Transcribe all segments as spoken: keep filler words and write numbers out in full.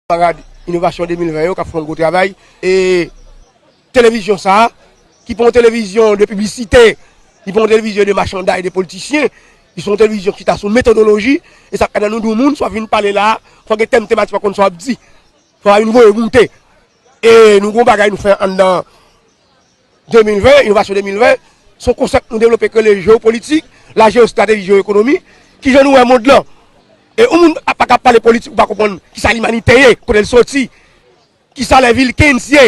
Kanmarad Inovasyon de mil ven yo k ap fè yon gwo travay. E televizyon sa a, ki pa yon televizyon de piblisite, li pa yon televizyon de machanday, de politisyen, li se yon televizyon ki chita sou metodoloji, e sa k fè lè nou di yon moun, si w ap vin pale la a, fò w gen tèm tematik, fò w konn sa w ap di, fò w vin voye moute. E nou gen yon bagay nou fè anndan de mil ven, inovasyon de mil ven, se yon konsèp nou devlope ki rele jewopolitik, la jewostrateji, jewoekonomi, kijan nou wè mond lan. E yon moun pa ka pale politik, ou pa konprann kisa limanite ye, kote l soti, kisa les Wilkins ye,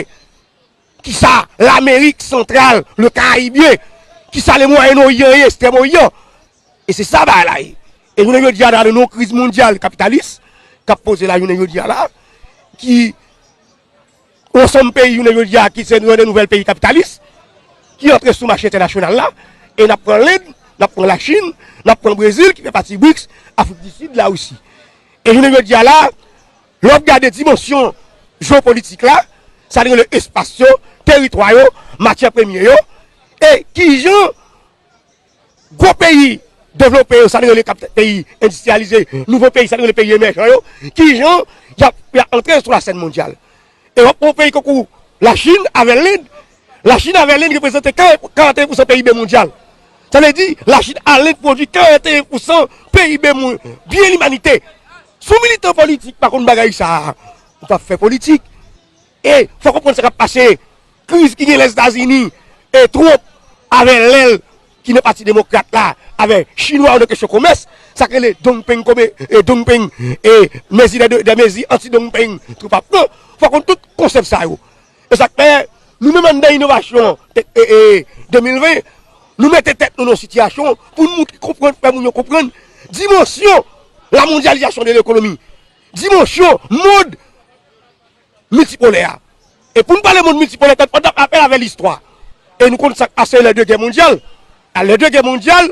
kisa Lamerik Santral, le Karayib ye, kisa le Mwayen Oryan ye, Ekstrèm Oryan. E se sa bagay la ye. E jounen jodi a, nou nan yon kriz mondyal kapitalis k ap poze la jounen jodi a la, ki yon ansanm peyi jounen jodi a ki se yon de nouvèl peyi kapitalis, ki antre sou mache entènasyonal la, e n ap pran Lend, n ap pran Lachin, n ap pran Brezil, ki fè pati briks, Afrik di Sid, Larisi. E jounen jodi a la, lè w ap gade dimansyon jewopolitik la, sa n rele espas yo, teritwa yo, matyè premye yo, e kijan gwo peyi devlope yo, sa n rele kap-, peyi endistriyalize, nouvo peyi, sa n rele peyi emèjan yo, kijan y ap, y ap antre sou lasèn mondyal. E w ap pran yon peyi tankou Lachin avè Lend, Lachin avè Lend reprezante karannteyen pousan P I B mondyal. Sa vle di, Lachin a Lend pwodui karannteyen pousan P I B mon-, byen limanite. Si w militan politik pa konn bagay sa a, ou p ap fè politik. E fò w konprann sa k ap pase. Kriz ki gen Lèzetazini e Trump avè lè l ki nan Pati Demokrat la, avè Chinwa yo nan kesyon komès, sa k rele dumping, kome-, e, dumping, e, mezi de, de mezi anti-dumping Trump ap pran. Fò w konn tout konsèp sa yo. E sa k fè, nou menm anndan inovasyon, e, e, de mil ven, nou mete tèt nou nan yon sitiyasyon pou n moutre, konprann, fè moun yo konprann dimansyon la mondyalizasyon de lekonomi, dimansyon mond miltipolè a. E pou n pale mond miltipolè, tèt, n ap apèl avè listwa. E nou konn sa k pase lè de gè mondyal. A lè de gè mondyal,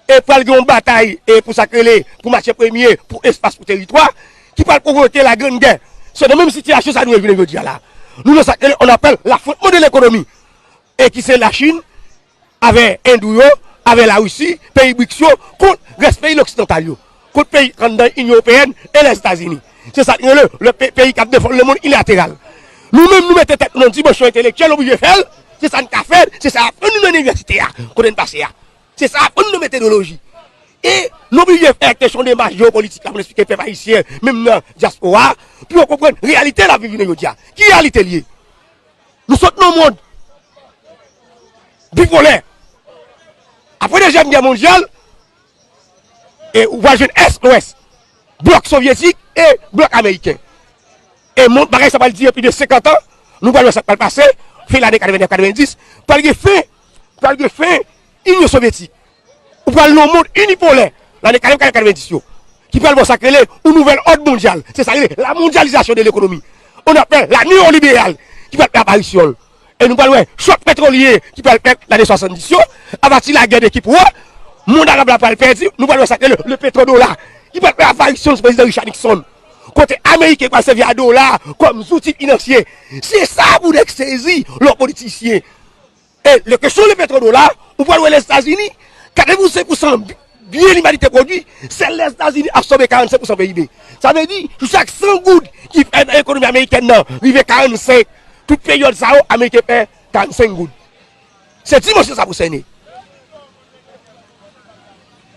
e pral gen yon batay, e pou sa k rele, pou matyè premye, pou espas, pou teritwa, ki pral pwovoke la grann gè. Se nan menm sitiyasyon sa nou ye jounen jodi a la. Nou nan sa k rele, on appelle l'affrontement de l'économie. E ki se Lachin, avè Endou yo, avè Larisi, peyi briks yo, kont rès peyi loksidantal yo, kont peyi anndan Inyon Ewopeyèn e Lèzetazini. Se sa k rele le pe-, peyi k ap defann le mond ilateral. Nou menm, nou mete tèt nou nan dimansyon entelektyèl, nou oblije fè l. Se sa n ka fè, se sa y aprann nou nan inivèsite a, kote n pase a. Se sa y aprann nou nan metodoloji. E nou oblije fè kesyon demach jewopolitik la pou n eksplike pèp ayisyen, menm nan dyaspora a, pou yo konprann reyalite n ap viv jounen jodi a. Ki reyalite l ye? Nou sot nan yon mond bipolè. Apre Dezyèm Gè mondyal, e ou pral jwenn Ès, Lwès, blòk sovyetik e blòk ameriken. E mond, bagay sa pral dire plis de senkant an, nou pral wè sa k pral pase, fen lane katrevennnèf, katrevenndis, pral gen fen, pral gen fen Inyon Sovyetik. Ou pral nan yon mond inipolè, lane katreven, katreven, katrevenndis yo, ki pral ba w sa k rele yon nouvèl òd mondyal. Se sa k rele la mondyalizasyon de lekonomi. On appelle la neoliberal, ki pral fè aparisyon l. E nou pral wè chòk petwolye ki pral fèt lane swasanndis yo, apati lagè de ki pou wè, mond arab la pral pèdi, nou pral wè sa k rele le petrodola, ki pral fè aparisyon l sou prezidan Richard Nixon. Kote Ameriken pral sèvi a dola kòm zouti finansye. Se sa pou nèg sezi lè w politisyen. E lè kesyon le petrodola, ou pral wè Lèzetazini, katrevensenk pousan byen limanite pwodui, sèl Lèzetazini absòbe karannsenk pousan P I B. Sa vle di, sou chak san goud ki fè nan ekonomi amerikèn nan rive karannsenk, tout peryòd sa yo, Ameriken pè karannsenk goud. Se dimansyon sa pou sène.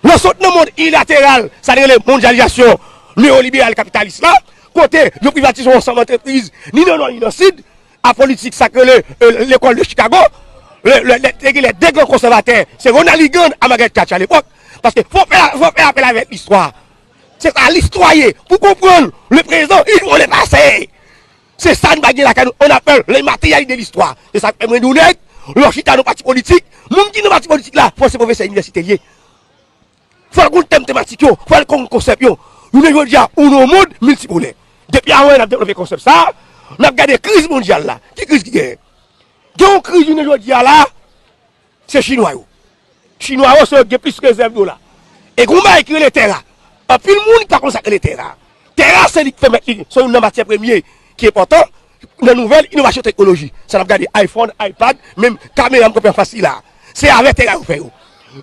Lè w sot nan mond inilateral, sa n rele mondyalizasyon neyoliberal kapitalis la, kote yo privatize yon ansanm antrepriz, ni nan Nò ni nan Sid, a politik sa k rele, e, lekòl de Chicago, le, le, le, te gen lè de gran konsèvatè, se Ronald Reagan a Margaret Thatcher alepòk, paske fò fè, fò fè apèl avèk listwa. Se sa listwa ye. Pou konprann le prezan, il faut le passé. Se sa n pa gen lakay nou, on appelle les matérialistes de l'histoire. Se sa k fè mwen di w nèg, lè w chita nan pati politik, moun ki nan pati politik la, fò se pwofesè inivèsite l ye. Fò l konn tèm tematik yo, fò l konn konsèp yo. Jounen jodi a, ou nan yon mond miltipolè. Depi avan n ap devlope konsèp sa a, n ap gade kriz mondyal la. Ki kriz ki genyen? Gen yon kriz jounen jodi a la, se Chinwa yo. Chinwa yo se yo ki gen plis rezèv dola. E gen yon bagay ki rele tè ra. Anpil moun pa konn sa k rele tè ra. Tè ra se li k pèmèt li, se youn nan matyè premye ki enpòtan nan nouvèl inovasyon teknoloji. Sa n ap gade iPhone, iPad, menm kamera m kanpe anfas li la. Se avè tè ra yo fè yo.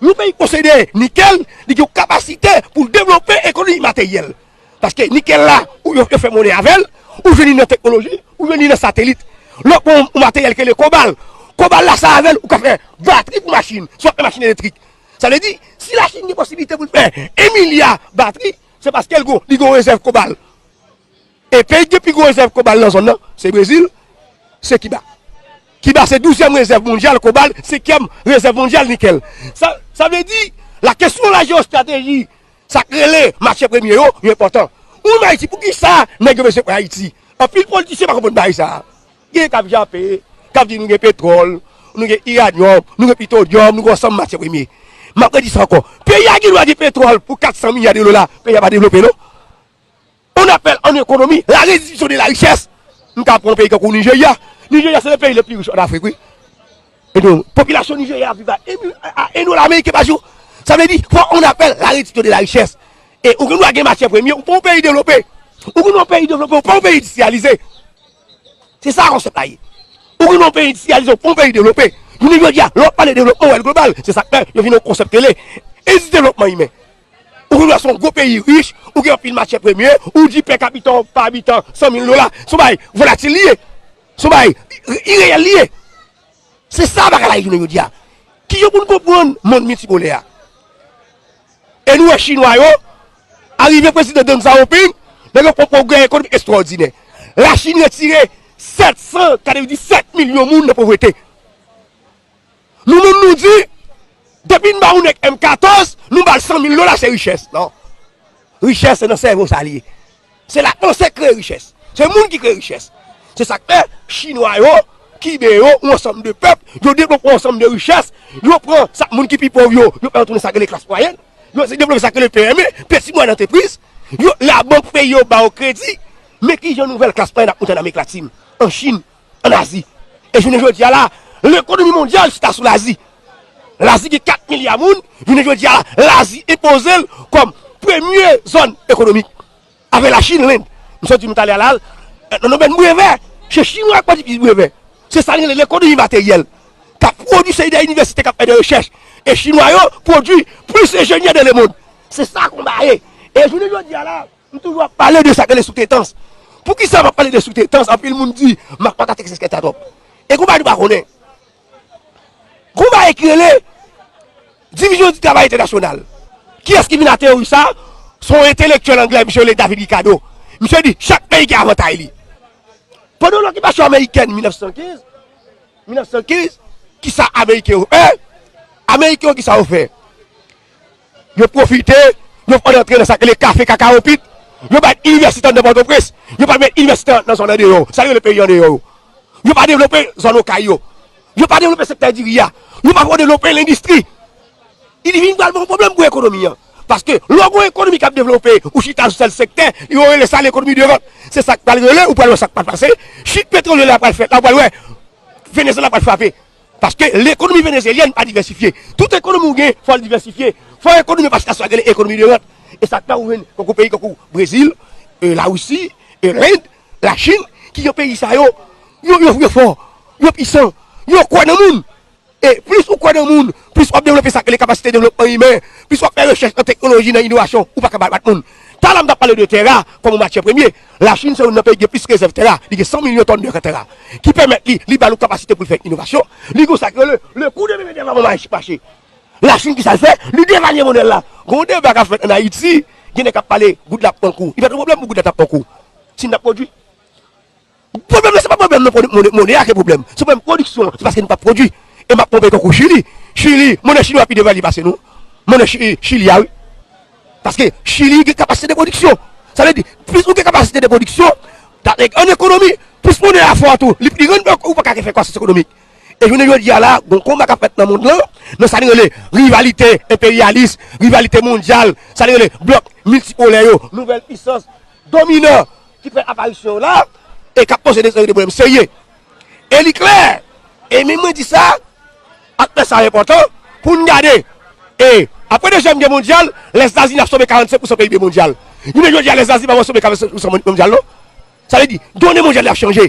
Yon peyi k posede nikèl, li gen yon kapasite pou l devlope ekonomi materyèl. Paske nikèl la, ou yo, yo fè monnen avè l, Ou jwenn li nan teknoloji, ou jwenn li nan satelit. Lè w pran yon materyèl ki rele kobal, kobal la sa avè l, ou ka fè batri pou machin, si w ap fè machin elektrik. Sa vle di, si Lachin gen posibilite pou l fè en milya batri, se paske l gon, li gon rezèv kobal. E peyi ki gen pi gwo rezèv kobal nan zòn nan, se Brezil, se Kiba. Kiba se douzyèm rezèv mondyal kobal, senkyèm rezèv mondyal nikèl. Sa, sa vle di, la kesyon la jewostrateji, sa k rele matyè premye yo, yo enpòtan. Ou menm Ayiti, poukisa nèg yo bezwen pran Ayiti? Anpil politisyen pa konprann bagay sa a. Gen k ap jape, k ap di nou gen petwòl, nou gen iranyòm, nou gen plitodyòm, nou gen ansanm matyè premye. M ap redi sa ankò. Peyi a gen dwa gen petwòl pou kat san milya de dola, peyi a pa devlope non. On appelle en économie la redistribution de la richesse. M ka pran yon peyi tankou Nigeria. Nigeria se le peyi le pli rich an Afrik, wi. E donk, popilasyon Nigeria ap viv a en mil, a en dola ameriken pa jou. Sa vle di, fò on appelle la redistribution de la richesse. E ou gen dwa gen matyè premye, ou pa yon peyi devlope. Ou gen yon peyi devlope, ou pa yon peyi endistriyalize. Se sa konsèp la ye. Ou gen yon peyi endistriyalize, ou pa yon peyi devlope. Jounen jodi a, lè w ap pale devlopman, w wè l global. Se sa k fè yo vin yon konsèp rele endis devlopman imen. Ou gen dwa se yon gwo peyi rich, ou gen anpil matyè premye, ou di pè kapita w pa abitan san mil dola. Se yon bagay volatil li ye. Se yon bagay i-, ireyèl li ye. Se sa bagay la ye jounen jodi a. Kijan pou n konprann mond miltipolè a? E nou wè Chinwa yo, arive prezidan Deng Xiaoping, nèg yo fè yon pwogrè ekonomik estwòdinè. Lachin retire sèt san katrevendisèt milyon moun nan povrete. Nou menm nou di, depi n ba yon nèg M katòz, nou ba l san mil dola, se richès. Non. Richès se nan sèvo sa l ye. Se lapanse k kreye richès. Se moun ki kreye richès. Se sa k fè Chinwa yo, Kiben yo, yon ansanm de pèp, yo devlope yon ansanm de richès, yo pran sa moun ki pi pòv yo, yo fè yo tounen sa k rele klas mwayèn, yo devlope sa k rele P M E, peti mwayèn antrepriz, yo, labank peyi yo ba yo kredi, men kijan nouvèl klas mwayèn ap monte an Amerik Latin, an Chin, an Azi. E jounen jodi a la, lekonomi mondyal chita sou Lazi. Lazi gen kat milya moun, jounen jodi a la, Lazi enpoze l kòm premye zòn ekonomik. Avèk Lachin, Lend. M sot di nou talè a la, nan domèn brevè, se Chinwa k pwodui plis brevè. Se sa n rele lekonomi materyèl. K ap pwodui seri de inivèsite k ap fè de rechèch. E Chinwa yo pwodui plis enjenyè de lemond. Se sa konba ye. E jounen jodi a la, m toujou ap pale de sa k rele soutretans. Poukisa m ap pale de soutretans? Anpil moun di, m ap atake sektè a twòp. E konba nou pa konnen. Gon bagay ki rele divizyon di travay entènasyonal. Kiyès ki vin a teyori sa? Se yon entelektyèl anglè, misye rele David Ricardo. Misye di, chak peyi gen avantay li. Pandan lokipasyon amerikèn mil nèf san kenz, mil nèf san kenz, kisa Ameriken yo fè? Ameriken yo kisa yo fè? Yo pwofite, yo fè antre nan sa k rele kafe kakawo pit. Yo bay inivèsite anndan Pòtoprens. Yo pa met inivèsite nan zòn andeyò. Sa yo rele peyi andeyò yo. Yo pa devlope zòn Okay yo. Yo pa devlope sektè diri a. Yo pa devlope lendistri. Li vin pral yon pwoblèm pou ekonomi an. Paske lè w gen yon ekonomi k ap devlope, ou chita sou sèl sektè, yo rele sa lekonomi de rant. Se sa k pral rele, ou pral wè sa k pral pase. Chit petwolye la pral fèt la, ou pral wè Venezuela pral frape. Paske lekonomi venezuelyèn pa divèsifye. Tout ekonomi ou gen, fò l divèsifye. Fò ekonomi pa chita sou sa k rele ekonomi de rant. E sa k fè ou jwenn tankou peyi tankou Brezil, e, Larisi, e, Lend, Lachin, ki gen peyi sa yo, yo, yo, yo fò, yo pisan, yo kwè nan moun. E plis ou kwè nan moun, plis w ap devlope sa k rele kapasite devlopman imen, plis w ap fè rechèch nan teknoloji, nan inovasyon, ou pa ka bat moun. Talè a m t ap pale de tè ra kòm yon matyè premye. Lachin se youn nan peyi ki gen plis rezèv tè ra, li gen san milyon tòn de tè ra, ki pèmèt li, li ba nou kapasite pou l fè inovasyon. Li gen sa k rele le kou de bebe dèvan manman mache. Lachin kisa l fè? Li devalye monnè l la. Gen yon deba k ap fèt ann Ayiti, gen nèg k ap pale goud la ap pran kou. Li pa t yon pwoblèm pou goud la t ap pran kou. Si n t ap pwodui. Pwoblèm nan, se pa pwoblèm nan, pwodui-, monnè, monnè a ki pwoblèm. Se pwoblèm pwodiksyon an. Se paske nou pa pwodui. E m ap pran yon peyi tankou Chili. Chili, monnè chinwa pi devalye pase nou. Monnè Chi-, Chili a, wi. Paske Chili gen kapasite de pwodiksyon. Sa vle di, plis ou gen kapasite de pwodiksyon, ta, an ekonomi, plis monnè a fò tou, li pli rann ou pa ka fè kwasans ekonomik. E jounen jodi a la, gon konba k ap fèt nan mond lan, nan sa n rele rivalite enperyalis, rivalite mondyal, sa n rele blòk miltipolè yo, nouvèl pisans dominan ki fè aparisyon yo la, e k ap poze de seri de pwoblèm serye. E li klè, e men mwen di sa, ak fè sa enpòtan, pou n gade, e apre dezyèm gè mondyal, Lèzetazini ap sonbe karannsenk pousan P I B mondyal. Jounen jodi a, Lèzetazini pa absòbe karannsenk pousan mondyal, non. Sa vle di, done mondyal la ap chanje.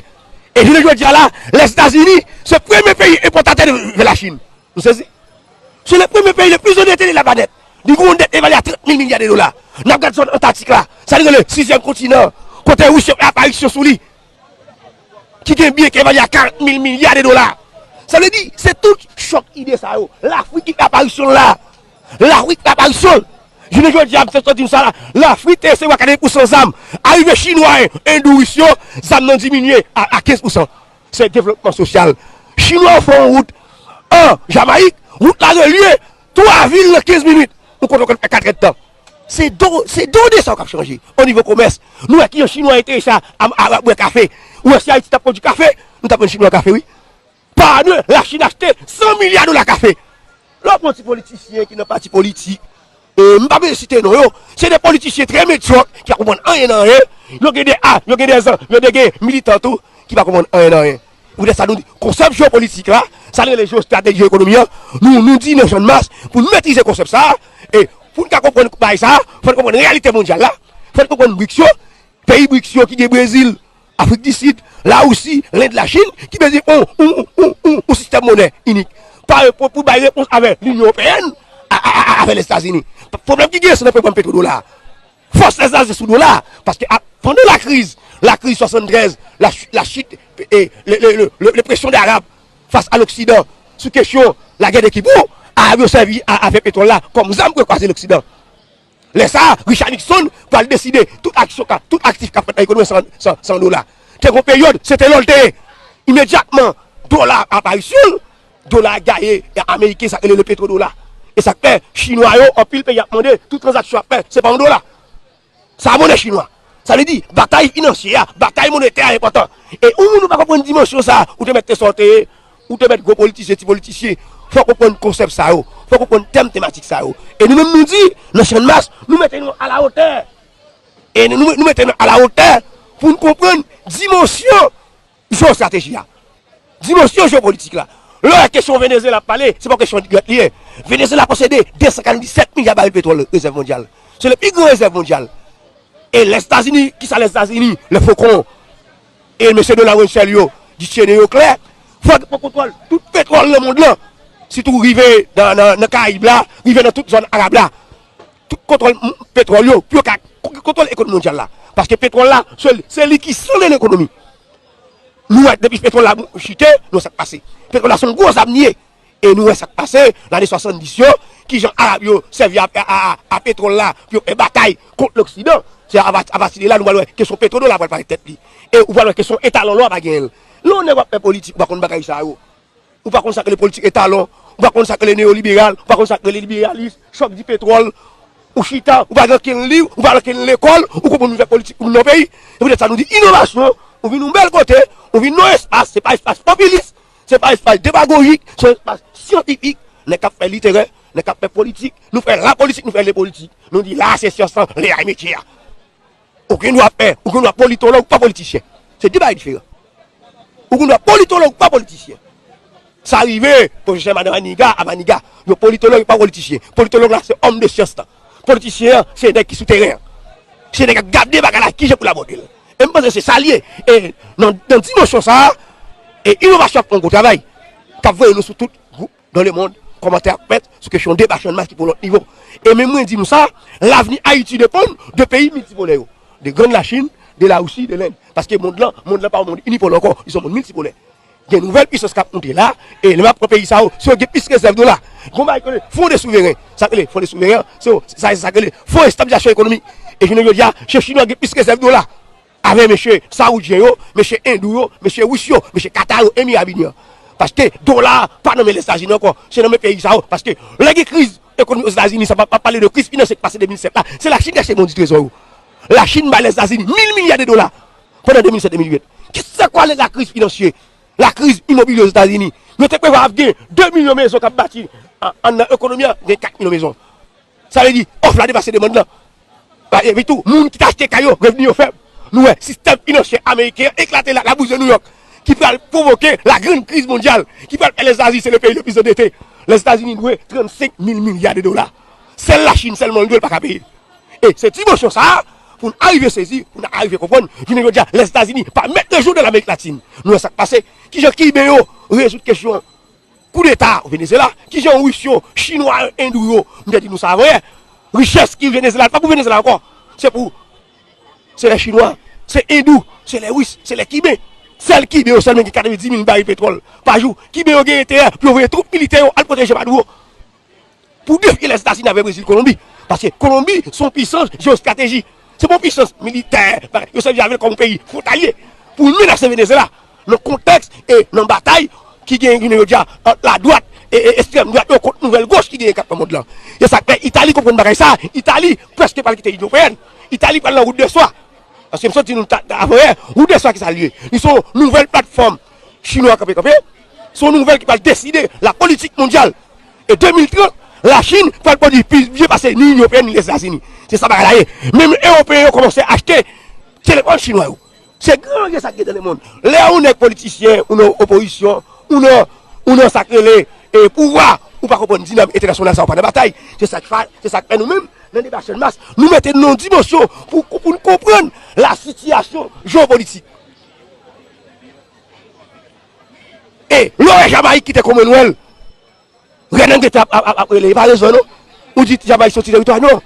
E jounen jodi a la, Lèzetazini se premye peyi enpòtatè de, vè Lachin. Nou sezi? Se le premye peyi le pli andete de la planèt. Li gen yon dèt evalye a trant mil milya de dola. N ap gade zòn Antatik la, sa li rele sizyèm kontinan. Kote Ris yo fè aparisyon sou li, ki gen byen ki valè a karant mil milya de dola. Sa vle di, se tout chòk ide sa yo. Lafrik ki fè aparisyon l la. Lafrik fè aparisyon l. Jounen jodi a, m fè sòti m sa la. Lafrik te resevwa katreven pousan zam. Arive Chinwa, Endou, Ris yo, zam nan diminye a, a kenz pousan. Se devlopman sosyal. Chinwa yo fè yon wout an Jamayik, wout la relye twa vil nan kenz minit. Ou konn, ou konn fè kat èdtan. Se do, se do de sa w k ap chanje. O nivo komès, nou wè kijan Chinwa enterese a, a, a, a bwè kafe. Ou wè si Ayiti t ap pwodui kafe, nou t ap vann Chinwa kafe, wi. Pa nou, Lachin achte san milya dola kafe. Lè w pran ti politisyen ki nan pati politik, e m pa bezwen site non yo, se de politisyen trè medyòk ki pa konprann anyen nan anyen. Yo gen de a, yo gen de zan, yo de gen militan tou ki pa konprann anyen nan anyen. Poutèt sa nou di, konsèp jewopolitik la, sa n rele jewostrateji ekonomi an, nou, nou di nan Channmas, pou n metrize konsèp sa a, e pou n ka konprann bagay sa a, fò n konprann reyalite mondyal la, fò n konprann briks yo, peyi briks yo ki gen Brezil, Afrik di Sid, Larisi, Lend, Lachin, ki bezwen yon, yon, yon, yon, yon sistèm monè inik. Pa pou, pou bay repons avè Linyon Ewopeyèn, a, a, a, avè Lèzetazini. Pwoblèm ki gen, se nan pwoblèm petwodola. Fòs Lèzetazini sou dola. Paske a, pandan lakriz, lakriz swasanntrèz, la, la chute, e, le, le, le, le, le pression des Arabes face à l'Occident, sou kesyon lagè de Kipour, Arab yo sèvi a, afè petwòl la kòm zam pou yo kraze Loksidan. Lè sa a, Richard Nixon pral deside tout aksyon ka, tout aktif k ap fèt nan ekonomi san, san, san dola. Te gon peryòd, se te lò l te ye. Imedyatman, dola aparisyon l, dola gaye ameriken, sa k rele le petwodola. E sa k fè, Chinwa yo, anpil peyi ap mande, tout tranzaksyon ap fè, se pa an dola. Sa a monè chinwa. Sa vle di, batay finansye a, batay monetè a enpòtan. E yon moun ou pa konprann dimansyon sa a, ou te mèt te sa w te ye, ou te mèt gwo politisyen, ti politisyen. Fò w konprann konsèp sa yo. Fò w konprann tèm tematik sa yo. E nou menm nou di, nan Channmas, nou mete nou alawotè. E nou, nou, nou mete nou alawotè pou n konprann dimansyon jewostrateji a. Dimansyon jewopolitik la. Lè w wè kesyon Venezyela ap pale, se pa kesyon grèt li ye. Venezyela posede de san karanndiset milya barèl petwòl rezèv mondyal. Se le pi gran rezèv mondyal. E Lèzetazini, kisa Lèzetazini, le fokon, e mesye Donald Rumsfeld yo, di chene yo klè, fòk yo pran kontwòl tout petwòl nan mond lan, sitou rive nan, nan, nan Karayib la, rive nan tout zòn Arab la. Tout kontwòl m-, petwòl yo, pou yo ka k-, kontwòle ekonomi mondyal la. Paske petwòl la, se, se li ki sanle lekonomi. Nou wè, depi petwòl la chite, nou wè sa k pase. Petwòl la se yon gwo zam li ye. E nou wè sa k pase, lane swasanndis yo, kijan Arab yo sèvi a, a, a, a petwòl la pou yo fè batay kont Loksidan. Se apati, apati de la, nou pral wè kesyon petwodola pral parèt tèt li. E ou pral wè kesyon etalon lò a pa genyen l. Lè yon nèg w ap fè politik, ou pa konn bagay sa yo. Ou pa konn sa k rele politik etalon, ou pa konn sa k rele neyoliberal, ou pa konn sa k rele liberalis, chòk di petwòl, ou chita, ou pa gen okenn liv, ou pa gen okenn lekòl, ou konprann vin fè politik pou moun nan peyi. Se poutèt sa nou di inovasyon, ou vin yon bèl kote, ou vin yon espas, se pa espas popilis, se pa espas demagojik, se yon espas syantifik, nèg k ap fè literè, nèg k ap fè politik, nou fè lapolitik, nou fè lepolitik. Nou di la se syans lan, lè a e metye a. Ou gen dwa fè, ou gen dwa politològ, pa politisyen. Se de bagay diferan. Ou gen dwa politològ, pa politisyen. Sa rive, pwofesè madan Maniga, a Maniga, yo politològ, pa politisyen. Politològ la, se òm de syans lan. Politisyen an, se nèg ki sou teren an. Se nèg k ap gade bagay la, kijan pou l abòde l. E m panse se sa l ye. E nan, nan dimansyon sa a, e inovasyon ap fè yon gwo travay. K ap voye nou sou tout gwoup dans le monde, kòmantè ap fèt sou kesyon deba Channmas ki pou lòt nivo. E menm mwen di nou sa, lavni Ayiti depann de peyi miltipolè yo. De Grann Lachin, de Larisi, de Lend. Paske mond lan, mond lan pa yon mond inipolè ankò, li se yon mond miltipolè. Gen nouvèl pisans k ap moute la, e lè m ap pran peyi sa yo, se yo gen plis rezèv dola. Gon bagay ki rele fon de souveren. Sa k rele fon de souveren an, se yo, sa, sa k rele fon estabilizasyon ekonomik. E jounen jodi a, se chinwa gen plis rezèv dola. Avè mesye sawoudyen yo, mesye endou yo, mesye ris yo, mesye katar yo, Emirat Arabi Ini an. Paske dola a pa nan men Lèzetazini ankò, se nan men peyi sa yo. Paske lè gen kriz ekonomik Ozetazini, sa pa, pa pale de kriz finansye ki pase de mil sèt la, se Lachin ki achte bon di trezò yo. Lachin bay Lèzetazini mil milya de dola pandan de mil sèt de mil uit. Kisa k rele la kriz finansye, la kriz imobilye Ozetazini? Yo te prevwa ap gen de milyon mezon k ap bati an, anndan ekonomi an, gen kat milyon mezon. Sa vle di, òf la depase demann lan. Epi tou, moun ki te achte kay yo, revni yo fèb. Nou wè, sistèm finansye ameriken an eklate la, la bouz de Nouyòk, ki pral pwovoke la grande crise mondiale, ki pral fè Lèzetazini se le peyi le plis andete. Lèzetazini dwe trannsenk mil milya de dola. Sèl Lachin sèlman l dwe, l pa ka peye. E se dimansyon sa a, pou n arive sezi, pou n arive konprann, jounen jodi a, Lèzetazini pa mèt de jou de Lamerik Latin. Nou wè sa k pase. Kijan Kiben yo rezoud kesyon koudeta Venezyela, kijan Ris yo, Chinwa yo, Endou yo, m te di nou sa avanyè, richès ki Venezyela, pa pou Venezyela ankò, se pou, se lè Chinwa, Se Endou, se lè Ris, se lè Kiben. Sèl Kiben yo sèlman gen katrevenndis mil baril petwòl pa jou. Kiben yo gen enterè pou yo voye twoup militè yo al pwoteje Maduro. Pou defye Lèzetazini avèk Brezil, Kolonbi. Paske Kolonbi se yon pisans jewostrateji. Se pa yon pisans militè, yo sèvi avè l kòm yon peyi fwontalye pou l menase Venezyela. Nan kontèks e nan batay ki genyen jounen jodi a ant ladwat e, e ekstrèm dwat yo kont nouvèl goch ki genyen k ap nan mond lan. E sa k fè Itali konprann bagay sa. Itali prèske pral kite Inyon Ewopeyèn. Itali pral nan wout de swa. Paske m sot di nou ta, ta, avanyè, wout de swa ki sa l ye. Li se yon nouvèl platfòm chinwa kanpe kanpe. Se yon nouvèl ki pral deside la politik mondyal. E de mil trant, Lachin pral pwodui pi byen pase ni Inyon Ewopeyèn ni Lèzetazini. Se sa bagay la ye. Menm Ewopeyen yo kòmanse achte telefòn chinwa yo. Se gran je sa k gen nan lemonn. Lè yon nèg politisyen, ou nan opozisyon, ou nan, ou nan sa k rele e pouvwa, ou pa konprann dinamik entènasyonal sa, ou pa nan batay. Se sa k fè, se sa k fè nou menm, nan deba Channmas, nou mete nou nan yon dimansyon pou, pou n konprann la sitiyasyon jewopolitik. E lè w wè Jamayik kite Commonwealth, rèn Angletè ap, ap, ap, ap rele, e pa rezon non. Ou di Jamayik se yon ti teritwa, non.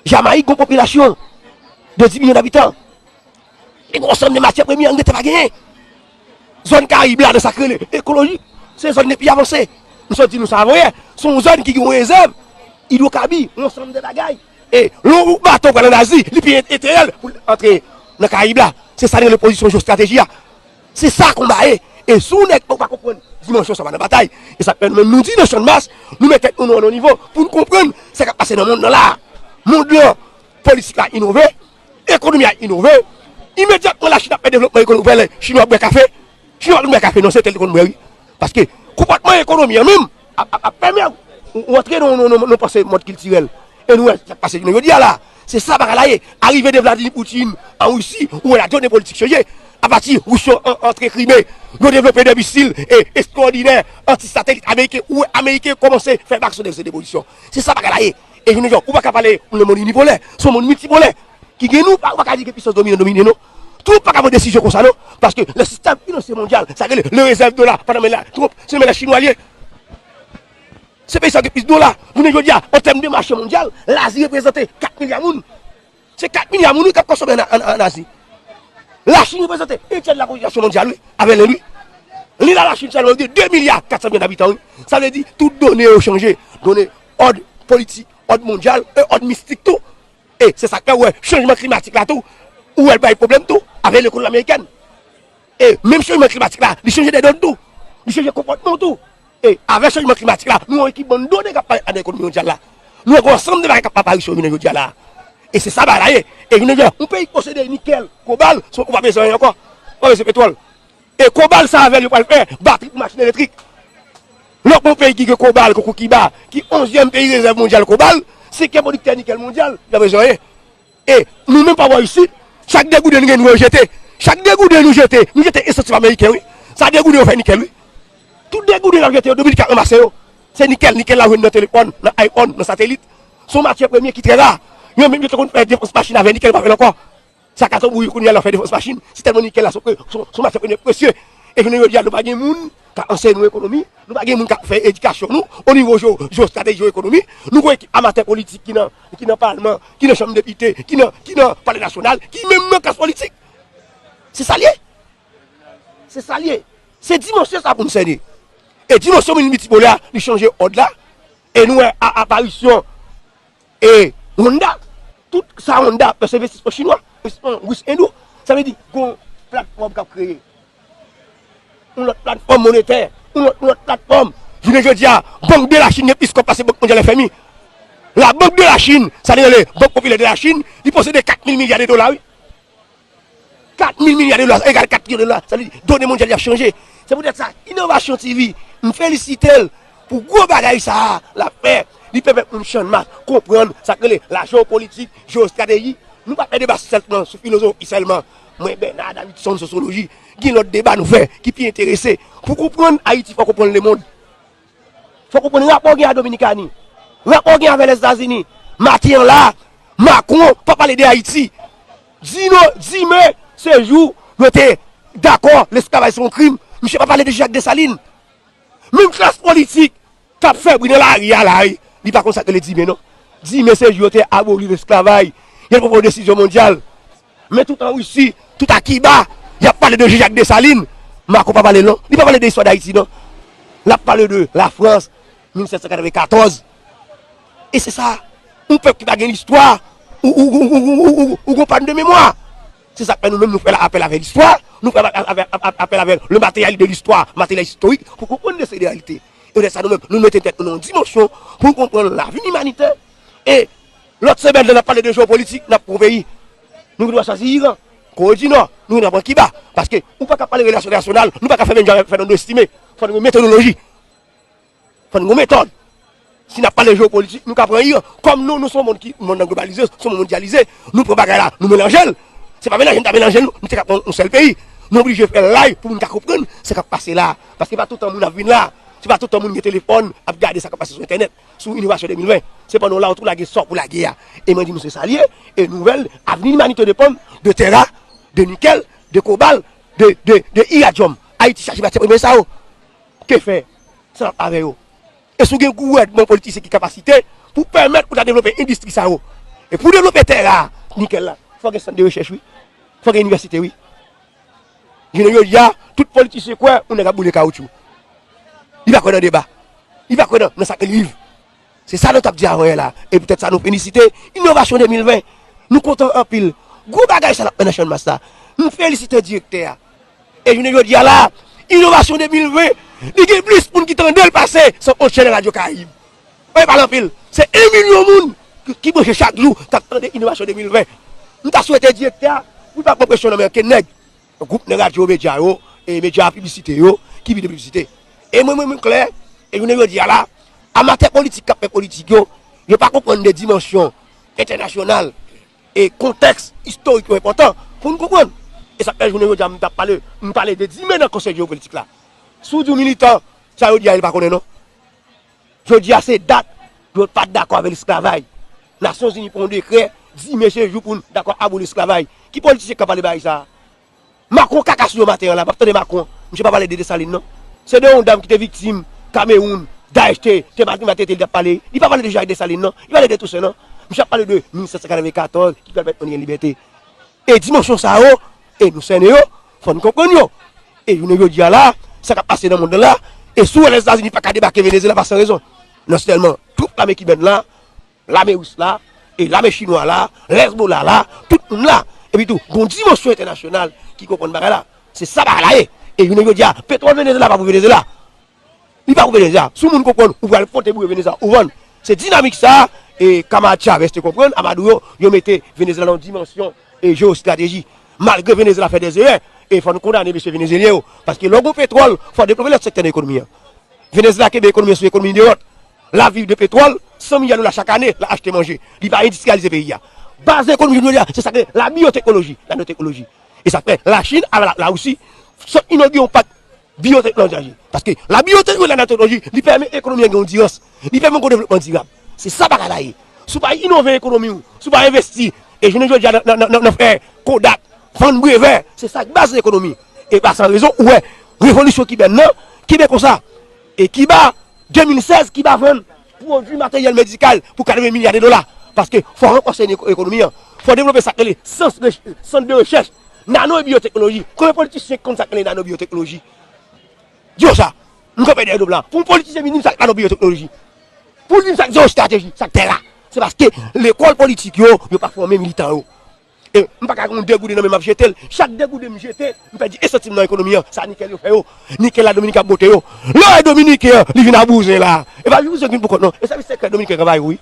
Jamayik gen yon popilasyon de dis milyon dabitan. Li gen yon ansanm de matyè premye Angletè pa genyen. Zòn Karayib la, nan sa k rele ekoloji, se zòn ki pi avanse. M sot di nou sa avanyè. Se yon zòn ki gen yon rezèv idwokabi, yon ansanm de bagay. E lè yon bato pral ann Azi, li peye enterè l pou l antre nan Karayib la. Se sa n rele pozisyon jewostrateji a. Se sa konba ye. E si yon nèg pa konprann dimansyon sa, pa nan batay. E sa k fè nou menm nou di nan Channmas, nou met tèt nou nan yon nivo pou n konprann sa k ap pase nan mond lan la. Mond lan, politik la inove, ekonomi a inove. Imedyatman Lachin ap fè devlopman ekonomik, ou wè lè Chinwa ap bwè kafe. Chinwa pa konn bwè kafe non, se tè l te konn bwè wi. Paske konpòtman ekonomi an menm ap, ap, ap pèmèt ou, ou antre nan, nan, nan, nan panse mòd kiltirèl. E nou wè sa k pase jounen jodi a la. Se sa bagay la ye. Arive de Vladimir Putin an Risi, ou wè la done politik chanje. Apati Ris yo an, antre Krime, yo devlope de misil e, estwòdinè, anti-satelit ameriken, ou wè Ameriken kòmanse fè bak sou de, sou de pozisyon. Se sa bagay la ye. E jounen jodi a, ou pa ka pale yon lemonn inipolè, se yon monn miltipolè. Ki gen nou, pa, ou pa ka di gen pisans dominan domine non. Trump pa ka pran desizyon konsa non. Paske le sistèm finansye mondyal, sa rele le rezèv dola, pandan men la, Trump, se men la chinwa l ye. Se peyi sa gen plis dola. Jounen jodi a, an tèm de mache mondyal, Lazi reprezante kat milya moun. Se kat milya moun wi k ap konsome an, an, an Azi. Lachin reprezante entyè de la popilasyon mondyal wi, avè Lend wi. Li la Lachin sèlman gen de milya kat san milyon dabitan wi. Sa vle di tout done yo chanje. Done òd politik, òd mondyal, e òd mistik tou. E se sa k fè ou wè chanjman klimatik la tou, ou wè l bay pwoblèm tou avèk lekonomi amerikèn. E menm chanjman klimatik la, li chanje dè dòn tou. Li chanje konpòtman w tou. E avèk chanjman klimatik la, nou wè yon ekip bann done k ap parèt ladan ekonomi mondyal la. Nou wè gen yon ansanm de bagay k ap aparisyon jounen jodi a la. E se sa bagay la ye. E jounen jodi a, yon peyi k posede nikèl, kobal, se ou pa bezwen anyen ankò. Ou pa bezwen petwòl. E kobal sa avè l yo pral fè batri pou machin elektrik. Lè w pran yon peyi ki gen kobal, konkou Kiba, ki onzyèm peyi rezèv mondyal kobal, senkyèm pwodiktè nikèl mondyal, yo pa bezwen anyen. E nou menm pa bò isit, chak de gouden nou gen nou jete. Chak de gouden nou jete, nou jete esantif ameriken wi. Sa de gouden yo fè nikèl wi. Tout de gouden n ap jete yo, Dominik ap ranmase yo. Se nikèl, nikèl la jwenn nan telefòn, nan iPhone, nan satelit. Se yon matyè premye ki trè ra. Yo menm yo te konn fè defans machin avè nikèl, yo pa fè l ankò. Sa ka tanbou kounye a lè w fè defans machin, si tèlman nikèl la se pre-, se, se yon matyè premye presye. E jounen jodi a, nou pa gen moun k ap anseye nou ekonomi, nou pa gen moun k ap fè edikasyon nou, o nivo jewo-, jewostrateji ekonomi, nou gen ekip amatè politik ki nan, ki nan palman, ki nan chanm depite, ki nan, ki nan palè nasyonal, ki menm nan klas politik. Se sa l ye. Se sa l ye. Se dimansyon sa pou n sène. E dimansyon miltipolè a, li chanje òd la. E nou wè a-, aparisyon e Honda, tout sa Honda ap fè se envestisman chinwa, envestisman ris, endou. Sa vle di, gon platfòm k ap kreye. Yon lòt platfòm monetè, yon lòt, yon lòt platfòm. Jounen jodi a, Bank de la Chine gen plis kòb pase Bank Mondyal, F M I. La Bank de la Chine, sa li rele Bank Popilè de la Chine, li posede kat mil milya de dola, wi. Kat mil milya de dola egal kat trilyon de dola. Sa vle di, done mondyal yo ap chanje. Se poutèt sa, Inovasyon T V, m felisite l pou gwo bagay sa a l ap fè. Li pèmèt moun Channmas konprann sa k rele la jewopolitik, jewostrateji. Nou pa fè deba sèlman sou filozofi sèlman. Mwen, Bernard Davidson, sosyoloji. Gen lòt deba nou fè ki pi enterese. Pou konprann Ayiti, fò w konprann lemonn. Fò w konprann rapò w gen a Dominikani, rapò w gen avè Lèzetazini. Maten an la, Macron pa pale de Ayiti. Di nou, di me, se jou yo te dakò lesklavaj se yon krim. Misye pa pale de Jacques Dessalines. Menm klas politik k ap fè bri nan lari a la, wi, li pa konn sa k rele di me non. Di me se jou yo te aboli lesklavaj. Yo te pran yon desizyon mondyal. Men tout an Risi, Tout a Kiba, y ap pale de Jean-Jacques Dessalines. Macron pa pale non. Li pa pale de istwa Dayiti non. L ap pale de Lafrans, mil sèt san katrevenkatòz. E se sa, yon pèp ki pa gen listwa, ou, ou, ou, ou, ou, ou, ou gon pàn de memwa. Se sa k fè nou menm nou fè apèl avè listwa, nou fè apèl avè, apèl avè le matériel de l'histoire, matériel historique, pou konprann de se reyalite. E poutèt sa nou menm, nou mete tèt nou nan yon dimansyon pou nou konprann lavi imanitè. E lòt semèn, lè n ap pale de jewopolitik, n ap pran yon peyi. Nou gen dwa chwazi Iran, Kore di Nò, nou gen dwa pran Kiba. Paske ou pa ka pale relasyon entènasyonal, nou pa ka fè menm jan avèk Fernando Estime. Fò nou gen metodoloji. Fò n gen yon metòd. Si n ap pale jewopolitik, nou ka pran Iran. Kòm nou, nou se yon mond ki, mond nan globalize, se yon mond mondyalize, nou pran bagay la, nou melanje l. Se pa melanje, nou ta melanje l, nou te ka pran yon sèl peyi. Nou oblije fè l live pou moun ka konprann sa k ap pase la. Paske pa tout tan moun ap vin la. Se pa tout tan moun gen telefòn, ap gade sa k ap pase sou entènèt, sou Inovasyon de mil ven. Se pandan w la, ou tou lage sa w pou lage a. E mwen di nou se sa l ye. E nouvèl, avni limanite depann de tè ra, de nikèl, de kobal, de, de, de iradyòm. Ayiti chache matyè premye sa yo. Ke fè? Sa n ap avè yo. E si w gen gouvènman politisyen ki kapasite pou pèmèt ou ta devlope endistri sa yo. E pou devlope tè ra, nikèl la, fò gen sant de rechèch, wi. Fò gen inivèsite, wi. Jounen jodi a, tout politisyen kwè yon nèg ap boule kawotchou. Li pa kwè nan deba. Li pa kwè nan, nan sa ke li viv. Se sa nou t ap di avan yè la. E poutèt sa nou felisite Inovasyon de mil ven. Nou kontan anpil. Gwo bagay sa n ap fè nan Channmas la. Nou felisite direktè a. E jounen jodi a la, Inovasyon de mil ven, li gen plis moun ki tande l pase Sandwich Channel Radyo Karayib. Mwen pale anpil. Se en milyon moun ki, ki branche chak jou k ap tande Inovasyon de mil ven. M ta swete direktè a, pou l pa pran presyon nan men okenn nèg. Gwoup nan radyo medya yo, e medya piblisite yo, ki vide piblisite. E mwen, mwen, mwen klè, e jounen jodi a la, amatè politik k ap fè politik yo, yo pa konprann de dimansyon entènasyonal e kontèks istorik yo enpòtan pou n konprann. E sa k fè jounen jodi a m t ap pale, m pale de dimen nan konsèy jewopolitik la. Si w di w militan, sa yo di a yo pa konnen non. Jodi a se dat yo pa t dakò avè lesklavay. Nasyonzini pran yon dekrè, di men se jou pou n dakò aboli lesklavay. Ki politisyen k ka pale bagay sa a? Macron kaka sou yo maten an la, m ap tande Macron. Misye pa pale de Desalin non. Se de yon dam ki te viktim Kamewoun, Daech te, te maltrete l, li t ap pale. Li pa pale de Jacques Dessalines non. Li pale de Toussaint non. Misye ap pale de mil sèt san katrevenkatòz ki pèmèt nou gen libète. E dimansyon sa yo, e nou sène yo, fò n konprann yo. E jounen jodi a la, sa k ap pase nan mond lan la, e si w wè Lèzetazini pa ka debake Venezyela pa san rezon. Non sèlman twoup lame kibèn la, lame ris la, e lame chinwa la, Hezbollah la, tout moun la. Epi tou, gon dimansyon entènasyonal ki konprann bagay la. Se sa bagay la ye. E jounen jodi a, petwòl Venezyela pa pou Venezyela. Li pa pou Venezyela. Si yon moun konprann, ou pral pote boure Venezyela, ou vann. Se dinamik sa, e kamarad Chavez te konprann, a Maduro, yo mete Venezyela nan yon dimansyon e jewostrateji. Malgre Venezyela fè dèzerè, e fò nou kondane mesye venezyelyen yo. Paske lè w gon petwòl, fò w devlope lòt sektè nan ekonomi an. Venezyela kenbe ekonomi an sou ekonomi de rant. L ap viv de petwòl, san milya dola chak ane, l ap achte manje. Li pa endistriyalize peyi a. Baz ekonomi jodi a, se sa k rele la biyoteknoloji, nanoteknoloji. E sa fè Lachin avèk la, Larisi sot inogire yon pak biyoteknoloji. Paske la biyoteknoloji, la nanoteknoloji, li pèmèt ekonomi an gen yon dirans. Li pèmèt yon devlopman dirab. Se sa bagay la ye. Si w pa inove ekonomi w, si w pa envesti, e jounen jodi a nan, nan, nan, nan fè kodak, vann brevè, se sa k baz ekonomi. E pa san rezon, ou wè, revolisyon kibèn nan, Kiben konsa. E Kiba, de mil sèz, Kiba vann pwodui materyèl medikal pou katreven milya de dola. Paske fò ranfòse eko-, ekonomi an. Fò devlope sa k rele sant de, sant de rechèch, nano e biyoteknoloji. Konbyen politisyen k konn sa k rele nano biyoteknoloji? Di yo sa. M kanpe dèyè do blan. Pou yon politisyen vin di m sa k nano biyoteknoloji. Pou l di m sa k jewostrateji, sa k tè ra. Se paske lekòl politik yo, yo pa fòme militan yo. E m pa ka gen yon de gouden nan men m ap jete l. Chak de gouden m jete, m pèdi en santim nan ekonomi an. Sa nikèl yo fè yo. Nikèl la Dominiken ap bote yo. Lè w wè Dominiken an, li vin a bouzen la. E pa bouzen ki vin pou kont non. E sèvis sekrè Dominiken k anvayi w wi.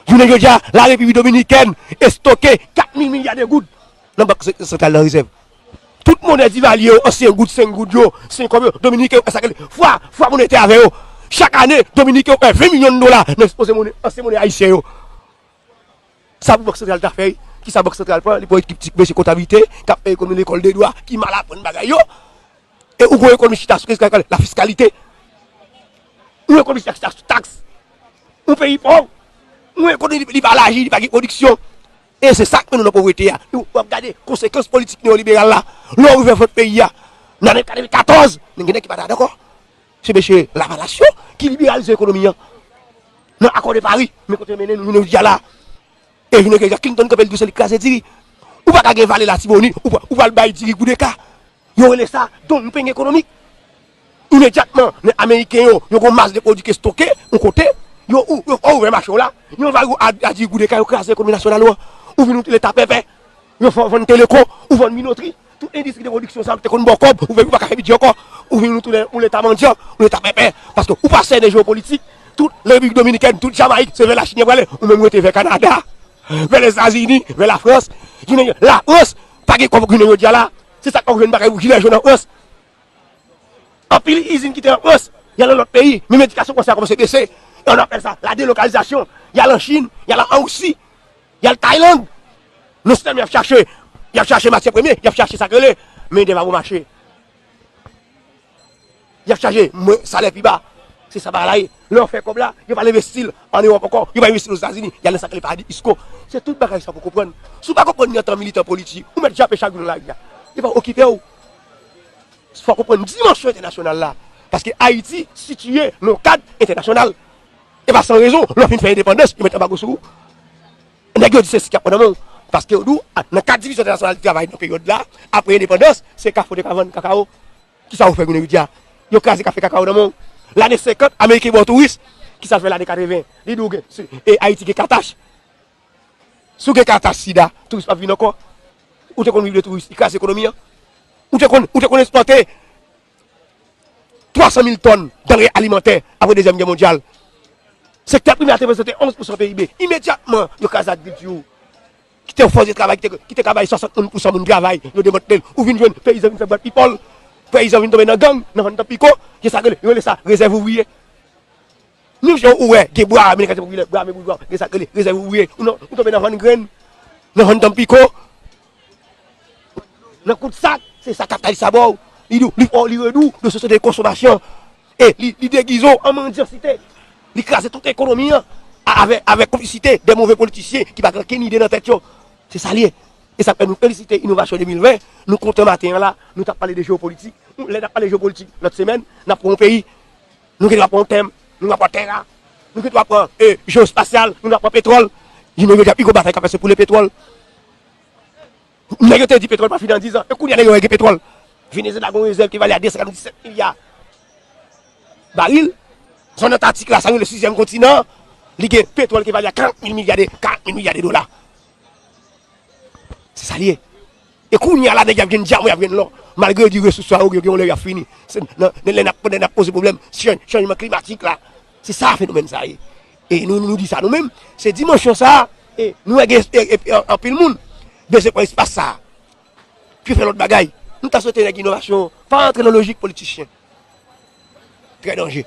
Jounen jodi a, la Repiblik Dominikèn estoke kat mil milya de goud nan bank se-, santral nan rezèv. Tout monè Divalye yo, ansyen goud, senk goud yo, senk kòb yo, Dominiken yo, sa k rele fwa, fwa monetè avè yo. Chak ane, Dominiken yo pèd ven milyon dola nan ekspoze monè, ansyen monè ayisyen yo. Sa pou Bank Santral ta fè, wi? Kisa Bank Santral pran? Li pran ekip ti mesye kontablite, k ap fè ekonomi lekòl de dwa, ki mal aprann bagay yo. E ou gon ekonomi chita sou kisa k rele lafiskalite. Yon ekonomi chita sou taks. Yon peyi pòv. Yon ekonomi li pa laji, li pa gen pwodiksyon. E se sa k mennen nou nan povrete a. W ap gade konsekans politik neyoliberal la. Lè w rive vant peyi a, nan ane katrevenkatòz, men gen nèg ki pa ta dakò. Se mesye Lavalas yo ki liberalize ekonomi an. Nan akò de Pari, men kote l mennen nou, nou jodi a la. E jounen jodi a, Clinton kanpe l di w se li k kraze diri. Ou pa ka gen vale Latibonit, ou, ou pral bay diri koudeka. Yo rele sa dumping ekonomik. Imedyatman, men Ameriken yo, yo gen mas de pwodui ki estoke yon kote, yo, ou, yo, ou ouvè mache w la, yon vale ou a, a diri koudeka, yo kraze ekonomi nasyonal ou an. Ou vin ou leta pèpè. Yo fè w vann Teleko, ou vann Minotri. Tout endistri de pwodiksyon sa yo ki te konn ba w kòb, ou vin ou pa ka fè bidjè ankò. Ou vin ou tounen yon leta mandyan, yon leta pèpè. Paske ou pa sènen jewopolitik. Tout Repiblik Dominikèn, tout Jamayik, se vè Lachin y ap prale. Ou menm ou rete vè Kanada, vè Lèzetazini, vè Lafrans. Jounen Lafrans pa gen kòb jounen jodi a la. Se sa k fè w jwenn bagay woujilè jòn an Frans. Anpil izin kite an Frans, y al nan lòt peyi. Menm edikasyon fransè a kòmanse bese. E on apèl sa la delokalizasyon. Y al an Chin, y al an Risi, y al Tayland. Non sèlman y ap chache, y ap chache matyè premye, y ap chache sa k rele, men de pa bon mache. Y ap chache mwen salè pi ba. Se sa bagay la ye. Lè yo fè kòb la, yo pa al envesti l an Ewòp ankò, yo pa envesti l Ozetazini, y al nan sa k rele paradi fisko. Se tout bagay sa pou konprann. Si w pa konprann li antan militan politik, ou mèt jape chak jou nan lari a. Yo pa okipe w. Fò w konprann dimansyon entènasyonal la. Paske Ayiti sitiye nan yon kad entènasyonal. E pa san rezon, lè w fin fè endepandans, yo met anbago sou ou. Nèg yo di se sik y ap pran nan men w. Paske yo di w, a, nan kad divizyon entènasyonal travay nan peryòd la, apre endepandans, se kafou te ka vann kakawo. Kisa yo fè jounen jodi a? Yo kraze kafe kakawo nan men w. Lane senkant, Ameriken ba w touris. Kisa l fè lane katreven? Li di w gen, se, e Ayiti gen katach. Si w gen katach sida, touris p ap vin ankò. Ou te konn viv de touris, li kraze ekonomi an. Ou te konn, ou te konn ekspòte twa san mil tòn danre alimantè apre Dezyèm Gè mondyal. Sektè primè a te reprezante onz pousan P I B. Imedyatman, yo kraze agrikilti ou. Ki te yon fòs de travay, ki te, ki te ka bay swasant moun, pousan moun travay, yo demantle l. Ou vin jwenn peyizan vin fè bwat pipòl, peyizan vin tonbe nan gang, nan vann tanpiko, gen sa k rele, yo rele sa rezèv ouvriye. Menm jan ou wè, gen bwa, men katye popilè, bwa, men boujwa, gen sa k rele rezèv ouvriye. Ou nan, ou tonbe nan vann grenn, nan vann tanpiko, nan kout sak, se sa kapitalis la ba w. Li di w, li fè w, li redi w de sosyete de konsomasyon. E li, li degize w an mandyansite. Li kraze tout ekonomi an a-, avè-, avèk konplisite de move politisyen ki pa gen okenn ide nan tèt yo. Se sa l ye. E sa fè nou felisite Inovasyon de mil ven. Nou kontan maten an la, nou t ap pale de jewopolitik. Lè n ap pale jewopolitik, lòt semèn, n ap pran yon peyi. Nou gen dwa pran yon tè, nou gen dwa pran tè a. Nou gen dwa pran, e, jewoespasyal, nou gen dwa pran petwòl. Jounen jodi a, pi gwo batay k ap fèt se pou le petwòl. Nèg yo te di petwòl pral fini an diz an. E kounye a nèg yo wè gen petwòl. Venezuela gen yon rezèv ki valè a de san katrevendiset milya baril. Zòn Antatik la, sa yo rele sizyèm kontinan, li gen petwòl ki valè a karant mil milya de, karant mil milya de dola. Se sa l ye. E kounye a la, nèg y ap jwenn dyaman, y ap jwenn lò. Malgre yo di resous yo, yo gen yon lè y ap fini. Se nan, nan lè n ap, pandan n ap poze pwoblèm chan-, chanjman klimatik la. Se sa fenomèn sa ye. E nou, nou di sa nou menm. Se dimansyon sa, e nou wè gen, e, e, e, anpil moun bezwen pran espas sa pou yo fè lòt bagay. Nou ta swete nèg inovasyon pa rantre nan lojik politisyen. Trè danje.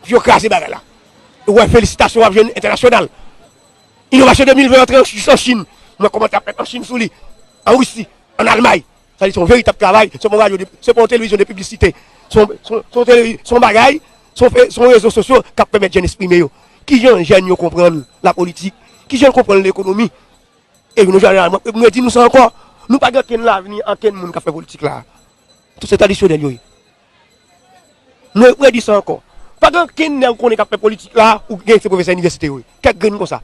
Pou yo kraze bagay la. Ou wè felisitasyon w ap jwenn entènasyonal. Inovasyon de mil ven antre an, jis an Chin. Mwen kòmantè ap fèt an Chin sou li. An Risi, an Almay. Sa di se yon veritab travay. Se yon radyo de, se pa yon televizyon de piblisite. Se yon, se yon, se yon televi-, se yon bagay, se yon fe-, se yon rezo sosyo k ap pèmèt jèn eksprime yo. Kijan jèn yo konprann lapolitik? Kijan yo konprann lekonomi? E jounen jodi a, mwen, mwen di nou sa ankò, nou pa gen okenn lavni ankenn moun k ap fè politik la. Tout se tradisyonèl yo ye. Mwen, mwen di sa ankò. Pa gen okenn nèg ou konnen k ap fè politik la, ou gen se pwofesè inivèsite yo ye. Kèk grenn konsa.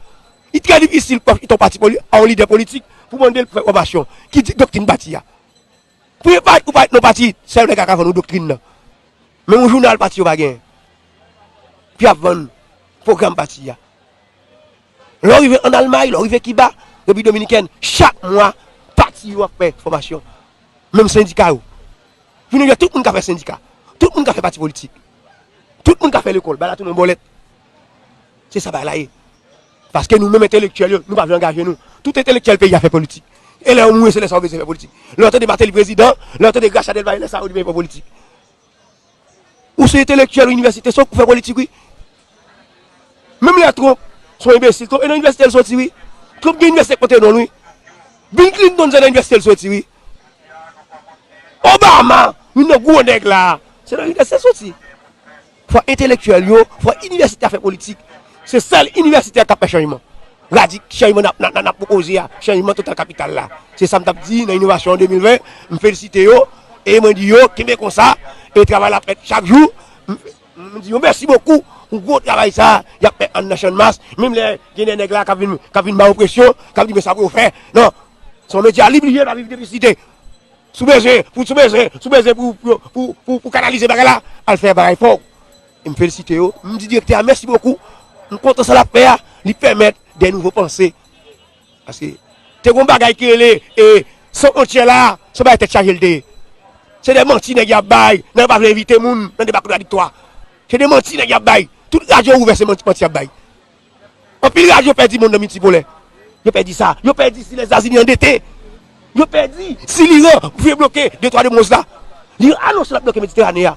Li trè difisil pou w kite yon pati poli-, a yon lidè politik, pou w mande l pou fè fòmasyon. Ki di doktrin pati a? Pou yon pa-, ou pa ret nan pati, sèl nèg la ka vann ou doktrin nan. Menm yon jounal pati yo pa genyen. Pou y ap vann pwogram pati a. Lè w rive ann Almay, lè w rive Kiba, Repiblik Dominikèn, chak mwa, pati yo ap fè fòmasyon. Menm sendika yo. Jounen jodi a, tout moun ka fè sendika. Tout moun ka fè pati politik. Tout moun ka fè lekòl. Bagay la tounen yon bòlèt. Se sa bagay la ye. Paske nou menm entelektyèl yo, nou pa vle angaje nou. Tout entelektyèl peyi a fè politik. E lè yo mouri, se lè sa yo bezwen fè politik. Lè w tande Martelly prezidan, lè w tande Gracia Delva, e lè sa yo di men fè politik. Ou se entelektyèl inivèsite, se w k pou fè politik, wi. Menm lè Trump se yon enbesil, Trump, e nan inivèsite l soti, wi. Trump gen inivèsite k pote non l, wi. Bill Clinton se nan inivèsite l soti, wi. Obama, youn nan gwo nèg la, se nan inivèsite l soti. Fò entelektyèl yo, fò inivèsite a fè politik. Se sèl inivèsite a k ap fè chanjman. Radik chanjman n ap, n ap, n ap pwopoze a, chanjman total kapital la. Se sa m t ap di nan inovasyon an de mil ven, m felisite yo, e mwen di yo, kenbe konsa, e travay la ap fèt chak jou. M, m di yo mèsi bokou Pou gwo travay sa a, y ap fè anndan Channmas, menm lè gen de nèg la k ap vin, k ap vin ba yo presyon, k ap di, "Men sa pou yo fè." Non. Se yon medya lib li ye, pa viv de piblisite. Si w bezwen, pou, si w bezwen, si w bezwen pou, pou, pou, pou, pou kanalize bagay la, al fè bagay pa w. E m felisite yo. M di direktè a mèsi bokou. M kontan sa l ap fè a. Li pèmèt de nouvo panse. Paske te gon bagay ki rele, e, san fwontyè la, se yon bagay tèt chaje l te ye. Se de manti nèg y ap bay, nan yo pa vle envite moun nan deba kontradiktwa. Se de manti nèg y ap bay. Tout radyo ouvè se manti, manti y ap bay. Anpil radyo pèdi moun nan miltipolè. Yo pèdi sa. Yo pèdi si Lèzetazini andete. Yo pèdi si Liran vle bloke detwa de Omòz la. Liran anonse l ap bloke Mediterane a.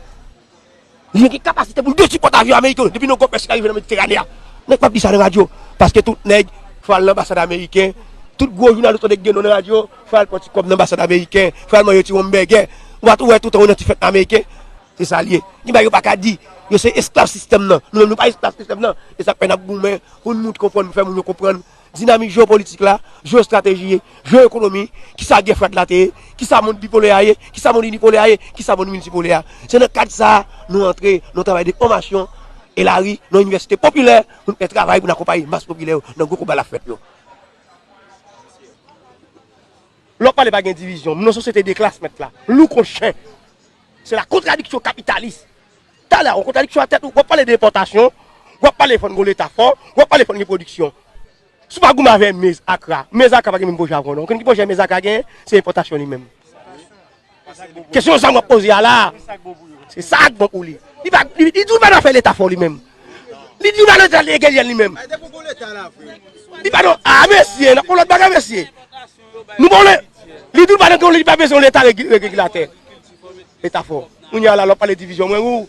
Li gen kapasite pou l detwi pòt avyon ameriken yo depi nan Golf Pèsik a rive nan Mediterane a. Nèg p ap di sa nan radyo. Paske tout nèg fò al nan anbasad ameriken. Tout gwo jounalis tande ki gen non nan radyo, fò al pran ti kòb nan anbasad ameriken, fò al manje ti wonm bègè. Ou pa tou wè toutan yo nan ti fèt ameriken. Se sa l ye. Gen bagay yo pa ka di. Yo se esklav sistèm nan. Nou menm nou pa esklav sistèm nan. E sa k fè n ap goumen pou n moutre, konprann, pou fè moun yo konprann dinamik jewopolitik la, jewostrateji, jewoekonomi, kisa gè fwad la te ye, kisa mond bipolè a ye, kisa mond inipolè a ye, kisa mond miltipolè a. Se nan kad sa a nou antre nan yon travay de fòmasyon elari nan inivèsite popilè pou n fè travay pou n akonpaye mas popilè yo nan gwo konba l ap fèt yo. Lè w ap pale pa gen divizyon, m nan sosyete de klas mèt la, lou kon chen. Se la kontradiksyon kapitalis. Talè a, yon kontradiksyon a tèt ou, w ap pale de enpòtasyon, w ap pale fò n gon leta fò, w ap pale fò n gen pwodiksyon. Si w pa goumen avè Mez Akra, Mez Akra pa gen menm pwojè avè w non. Ou konn ki pwojè Mez Akra genyen? Se enpòtasyon li menm. Kesyon zam w ap poze a la, se sa k bon pou li. Li pa, li, li di w pa nan fè leta fò li menm. Li di w pa nan leta legen li menm. Li pa nan, a mesye, n ap fè lòt bagay mesye. Nou bon lè, li di w pa nan, li pa bezwen leta regi-, regilatè. Leta fò. Kounye a la, lè w ap pale divizyon, mwen ou.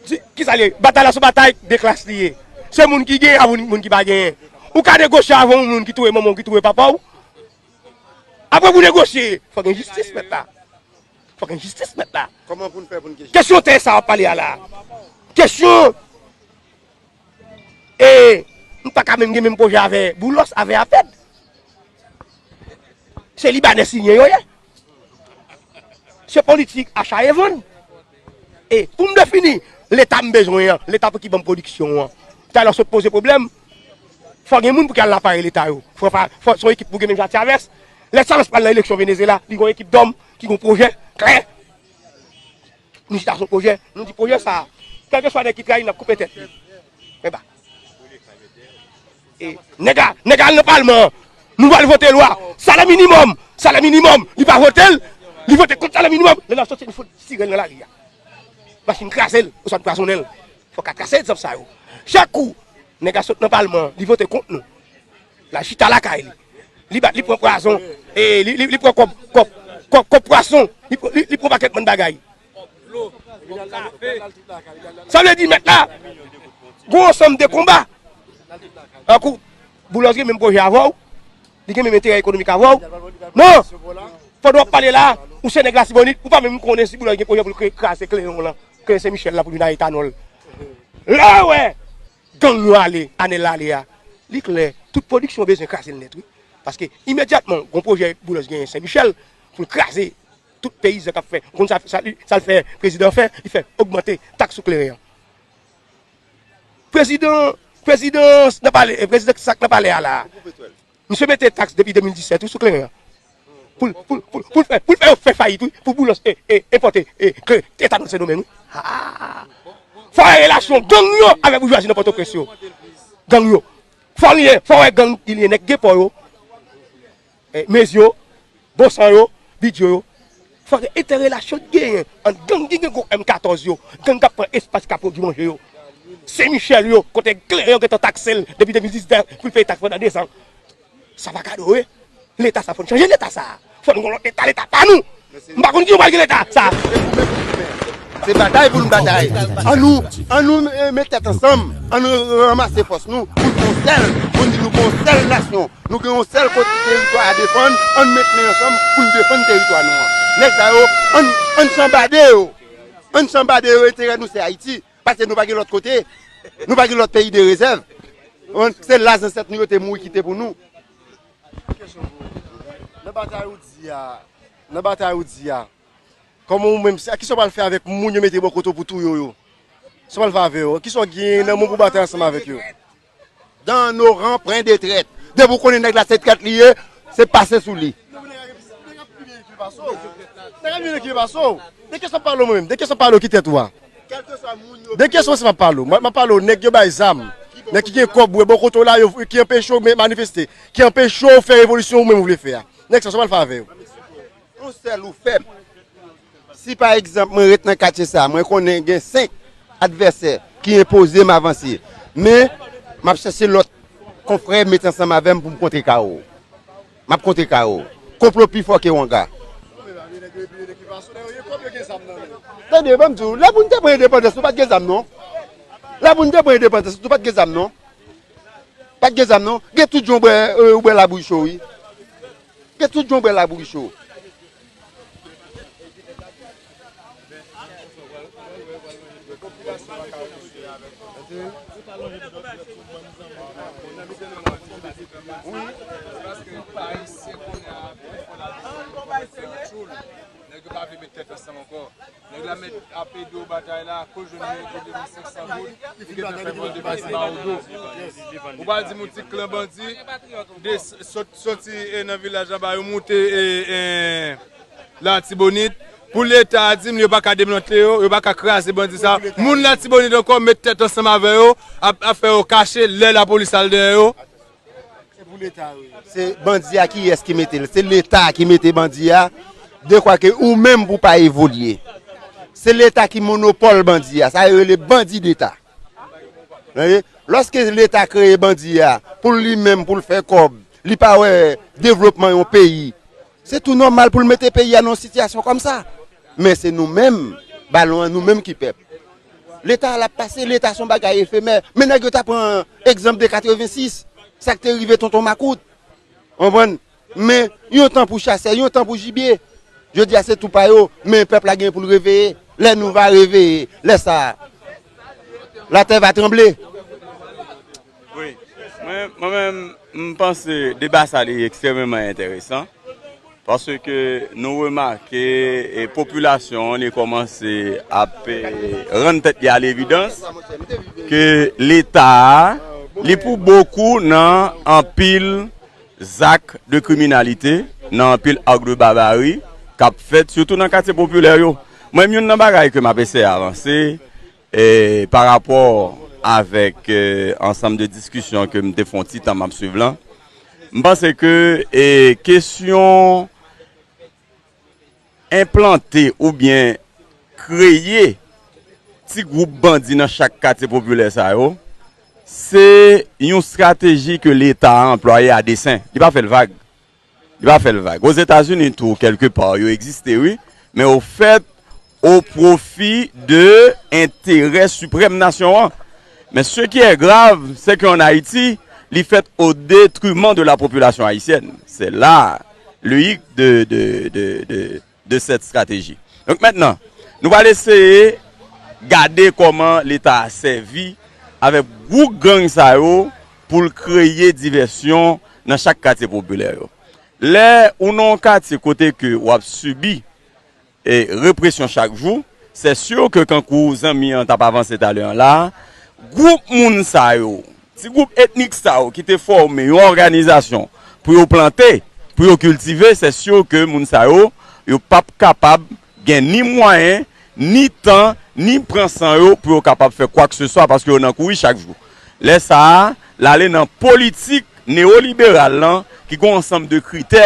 Di, kisa li ye? Batay la se yon batay de klas li ye. Se moun ki genyen avè moun ki pa genyen. Ou ka negosye avè yon moun ki touye manman w, ki touye papa w. Apre pou negosye, fò gen jistis mèt la. Fò gen jistis mèt la. Kòman pou n fè pou n gen jistis? Kesyon tè sa w ap pale a la. Kesyon, e, m pa ka menm gen menm pwojè avè Boulos, avè Apèd. Se Libanè Siryen yo ye. Se politik acha e vann. E pou m defini leta m bezwen an, leta pou ki ban m pwodiksyon an. Talè w sot poze pwoblèm, fò gen moun pou ki al nan aparèy leta yo. Fò, fò, fò se yon ekip pou gen menm jan ak Chavez. Lè Chavez pral nan eleksyon Venezyela, li gen yon ekip dòm ki gen yon pwojè klè. Nou chita sou pwojè, nou di pwojè sa a, kèlkeswa nèg ki trayi, n ap koupe tèt li. Men ba. E, nèg la, nèg la al nan palman an. Nou pral vote lwa. Salè minimòm. Salè minimòm. Li pa vote l. Li vote kont salè minimòm. Lè n ap soti, nou fout sirèn nan lari a. Machin kraze l, oswa nou pwazonnen l. Fò ka trase egzanp sa yo. Chak kou, nèg la sot nan palman an, li vote kont nou. L al chita lakay li. Li bat, li pran pwazon. E, li, li, li pran kòb, kòb, kòb, kòb pwason. Li, pran- li, li pran pakèt bann bagay. Sa vle di mèt la, gon ansanm de konba. Tankou, Boulos gen menm pwojè avè w, li gen menm enterè ekonomik avè w. Non! Pandan w ap pale la, ou se nèg Latibonit, ou pa menm konnen si Boulos gen pwojè pou l kre- kraze Kleyon lan, Kleyon Sen Michèl la pou l vin a etanòl. Lè w wè gang yo ale, Anèl ale a, li klè, tout pwodiksyon bezwen kraze l nèt, wi. Paske imedyatman, gon pwojè Boulos genyen Sen Michèl pou l kraze tout peyizan k ap fè. Ou konn sa, sa, li- sa l fè, prezidan fè, li fè ogmante taks sou kleren an. Prezidan, prezidan, nan pale, prezidan sa k nan palè a la. Misye mete taks depi de mil disèt, wi, sou kleren an. Pou l, pou l, pou l, pou l fè, pou l fè yo fè fayit, wi, pou Boulos e, e, enpòte, e, kle, etanòl Sendomeng, wi. Ah! Fò wè relasyon gang yo avèk boujwazi nan Pòtoprens yo. Gang yo. Fò l ye, fò wè gang li ye nèk gen pò yo. E, Mez yo, Bosan yo, Bidyo yo. Fò gen entèrelasyon ki genyen ant gang ki gen gwo M katòz yo, gang k ap pran espas, k ap pwodui manje yo. Sen Michèl yo, kote kleren yo gentan takse l depi de mil diznèf pou l peye taks pandan dezan. Sa pa kado, wi. Leta sa, fò n chanje leta sa. Fò n gon lòt leta, leta pa nou. M pa konn ki yo pral gen leta sa. Se batay pou n batay. Annou, annou, eh, met tèt ansanm. Annou ranmase fòs nou pou n gon sèl, pou n di nou gon sèl nasyon. Nou gen yon sèl kote teritwa a defann. Ann met men ansanm pou n defann teritwa nou an. Nèg sa yo, ann, ann chanbade yo. Ann chanbade yo, enterè nou se Ayiti. Paske nou pa gen lòt kote. Nou pa gen lòt peyi de rezèv. Se la zansèt nou yo te mouri kite pou nou. Nan batay ou di a, nan batay ou di a, kòman ou menm, sa, kisa w pral fè avèk moun yo mete bò kote w pou touye w yo? Sa w pral fè avè yo? Kisa w gen nan men w pou batay ansanm avèk yo? Dan noran pran de trèt. Depi w konnen nèg la se trèt li ye, se pase sou li. Nèg ap pi byen ekri pase w. Nèg ap pi byen ekri pase w. De kiyès m ap pale w mwen menm? De kiyès m ap pale w ki tèt ou a? De kiyès m ap pale w? M ap pale w nèg yo bay zam. Nèg ki gen kòb bwè bò kote w la, yo, ki anpeche w manifeste, ki anpeche w fè revolisyon ou menm ou vle fè a. Nèg sa, sa w pral fè avè yo? Yon sèl ou fè m. Si pa egzanp mwen ret nan katye sa, mwen konnen gen senk advèsè ki enpoze m avanse. Men, m ap chèche lòt konfrè met ansanm avè m pou m kontre kawo. M ap kontre kawo. Konplo pi fò ke wanga. Tande, ban m di w, lè pou n te pran endepandans, nou pa t gen zam non. Lè pou n te pran endepandans, nou pa t gen zam non. Pa t gen zam non. Gen tout jan w bwè, euh, w bwè labouyi cho, wi. Gen tout jan w bwè labouyi cho. Nèg yo pa vle met tèt ansanm ankò. Nèg la mèt ap ede w batay la, akoz jwenn yon de mil senk san goud, li gentan fè vòlè vèsman ou do. Ou pa di m yon ti klan bandi, de, sot, soti, eh, nan vilaj anba, yo moute, eh, eh, Latibonit. Pou Leta a di m yo pa ka demantle yo, yo pa ka kraze bandi sa. Moun Latibonit ankò met tèt ansanm avè yo, ap, ap fè yo kache lè lapolis al dèyè yo. Se pou Leta, wi. Se bandi a kiyès ki mete l? Se Leta ki mete bandi a, dekwa ke ou menm pou pa evolye. Se Leta ki monopòl bandi a. Sa yo rele bandi deta. Tande? Lòske Leta kreye bandi a, pou li menm, pou l fè kòb, li pa wè devlopman yon peyi, se tou nòmal pou l mete peyi a nan yon sitiyasyon kòm sa. Men se nou menm, balon an, nou menm ki pèp. Leta a l ap pase, Leta se yon bagay efemè. Men nèg yo ta pran egzanp de katrevensis, sa k te rive Tonton Makout. Konprann? Men yon tan pou chasè, yon tan pou jibye. Jodi a se tou pa yo, men pèp la gen pou l reveye. Lè nou va reveye, lè sa a, latè va tranble. Wi. Mwen, mwen menm, m panse deba sa li ekstrèmeman enteresan. Paske nou remake, e, popilasyon an, li kòmanse ap, e, rann tèt li a levidans ke Leta a, li pou bokou nan anpil zak de kriminalite, nan anpil ak de babari k ap fèt, sitou nan katye popilè yo. Mwen, youn nan bagay ke m ap eseye avanse, e, pa rapò avèk, e, ansanm de diskisyon ke m te fè yon ti tan m ap swiv lan, m panse ke, e, kesyon enplante oubyen kreye ti gwoup bandi nan chak katye popilè sa yo, se yon estrateji ke Leta a anplwaye a desen. Li pa fè l vag. Li pa fè l vag. Ozetazini tou, kèlke pa, yo egziste, wi. Men o fèt, o pwofi de enterè siprèm nasyon an. Men ce qui est grave, c'est que en Haïti, li fèt au détriment de la population haïtienne. C'est là le hic de, de, de, de, de cette stratégie. Donk mentnan, nou pral eseye gade kòman Leta a sèvi avèk gwoup gang sa yo pou l kreye divèsyon nan chak katye popilè yo. Lè ou nan yon katye kote ke w ap sibi e represyon chak jou, c'est sûr que kankou zanmi an t ap avanse talè an la, gwoup moun sa yo, ti gwoup etnik sa yo ki te fòme yon òganizasyon pou yo plante, pou yo kiltive, c'est sûr que moun sa yo, yo p ap kapab gen ni mwayen, ni tan, ni pran san yo pou yo kapab fè kwa ke se swa paske yo nan kouri chak jou. Lè sa a, l ale nan politik neyoliberal lan ki gen yon ansanm de kritè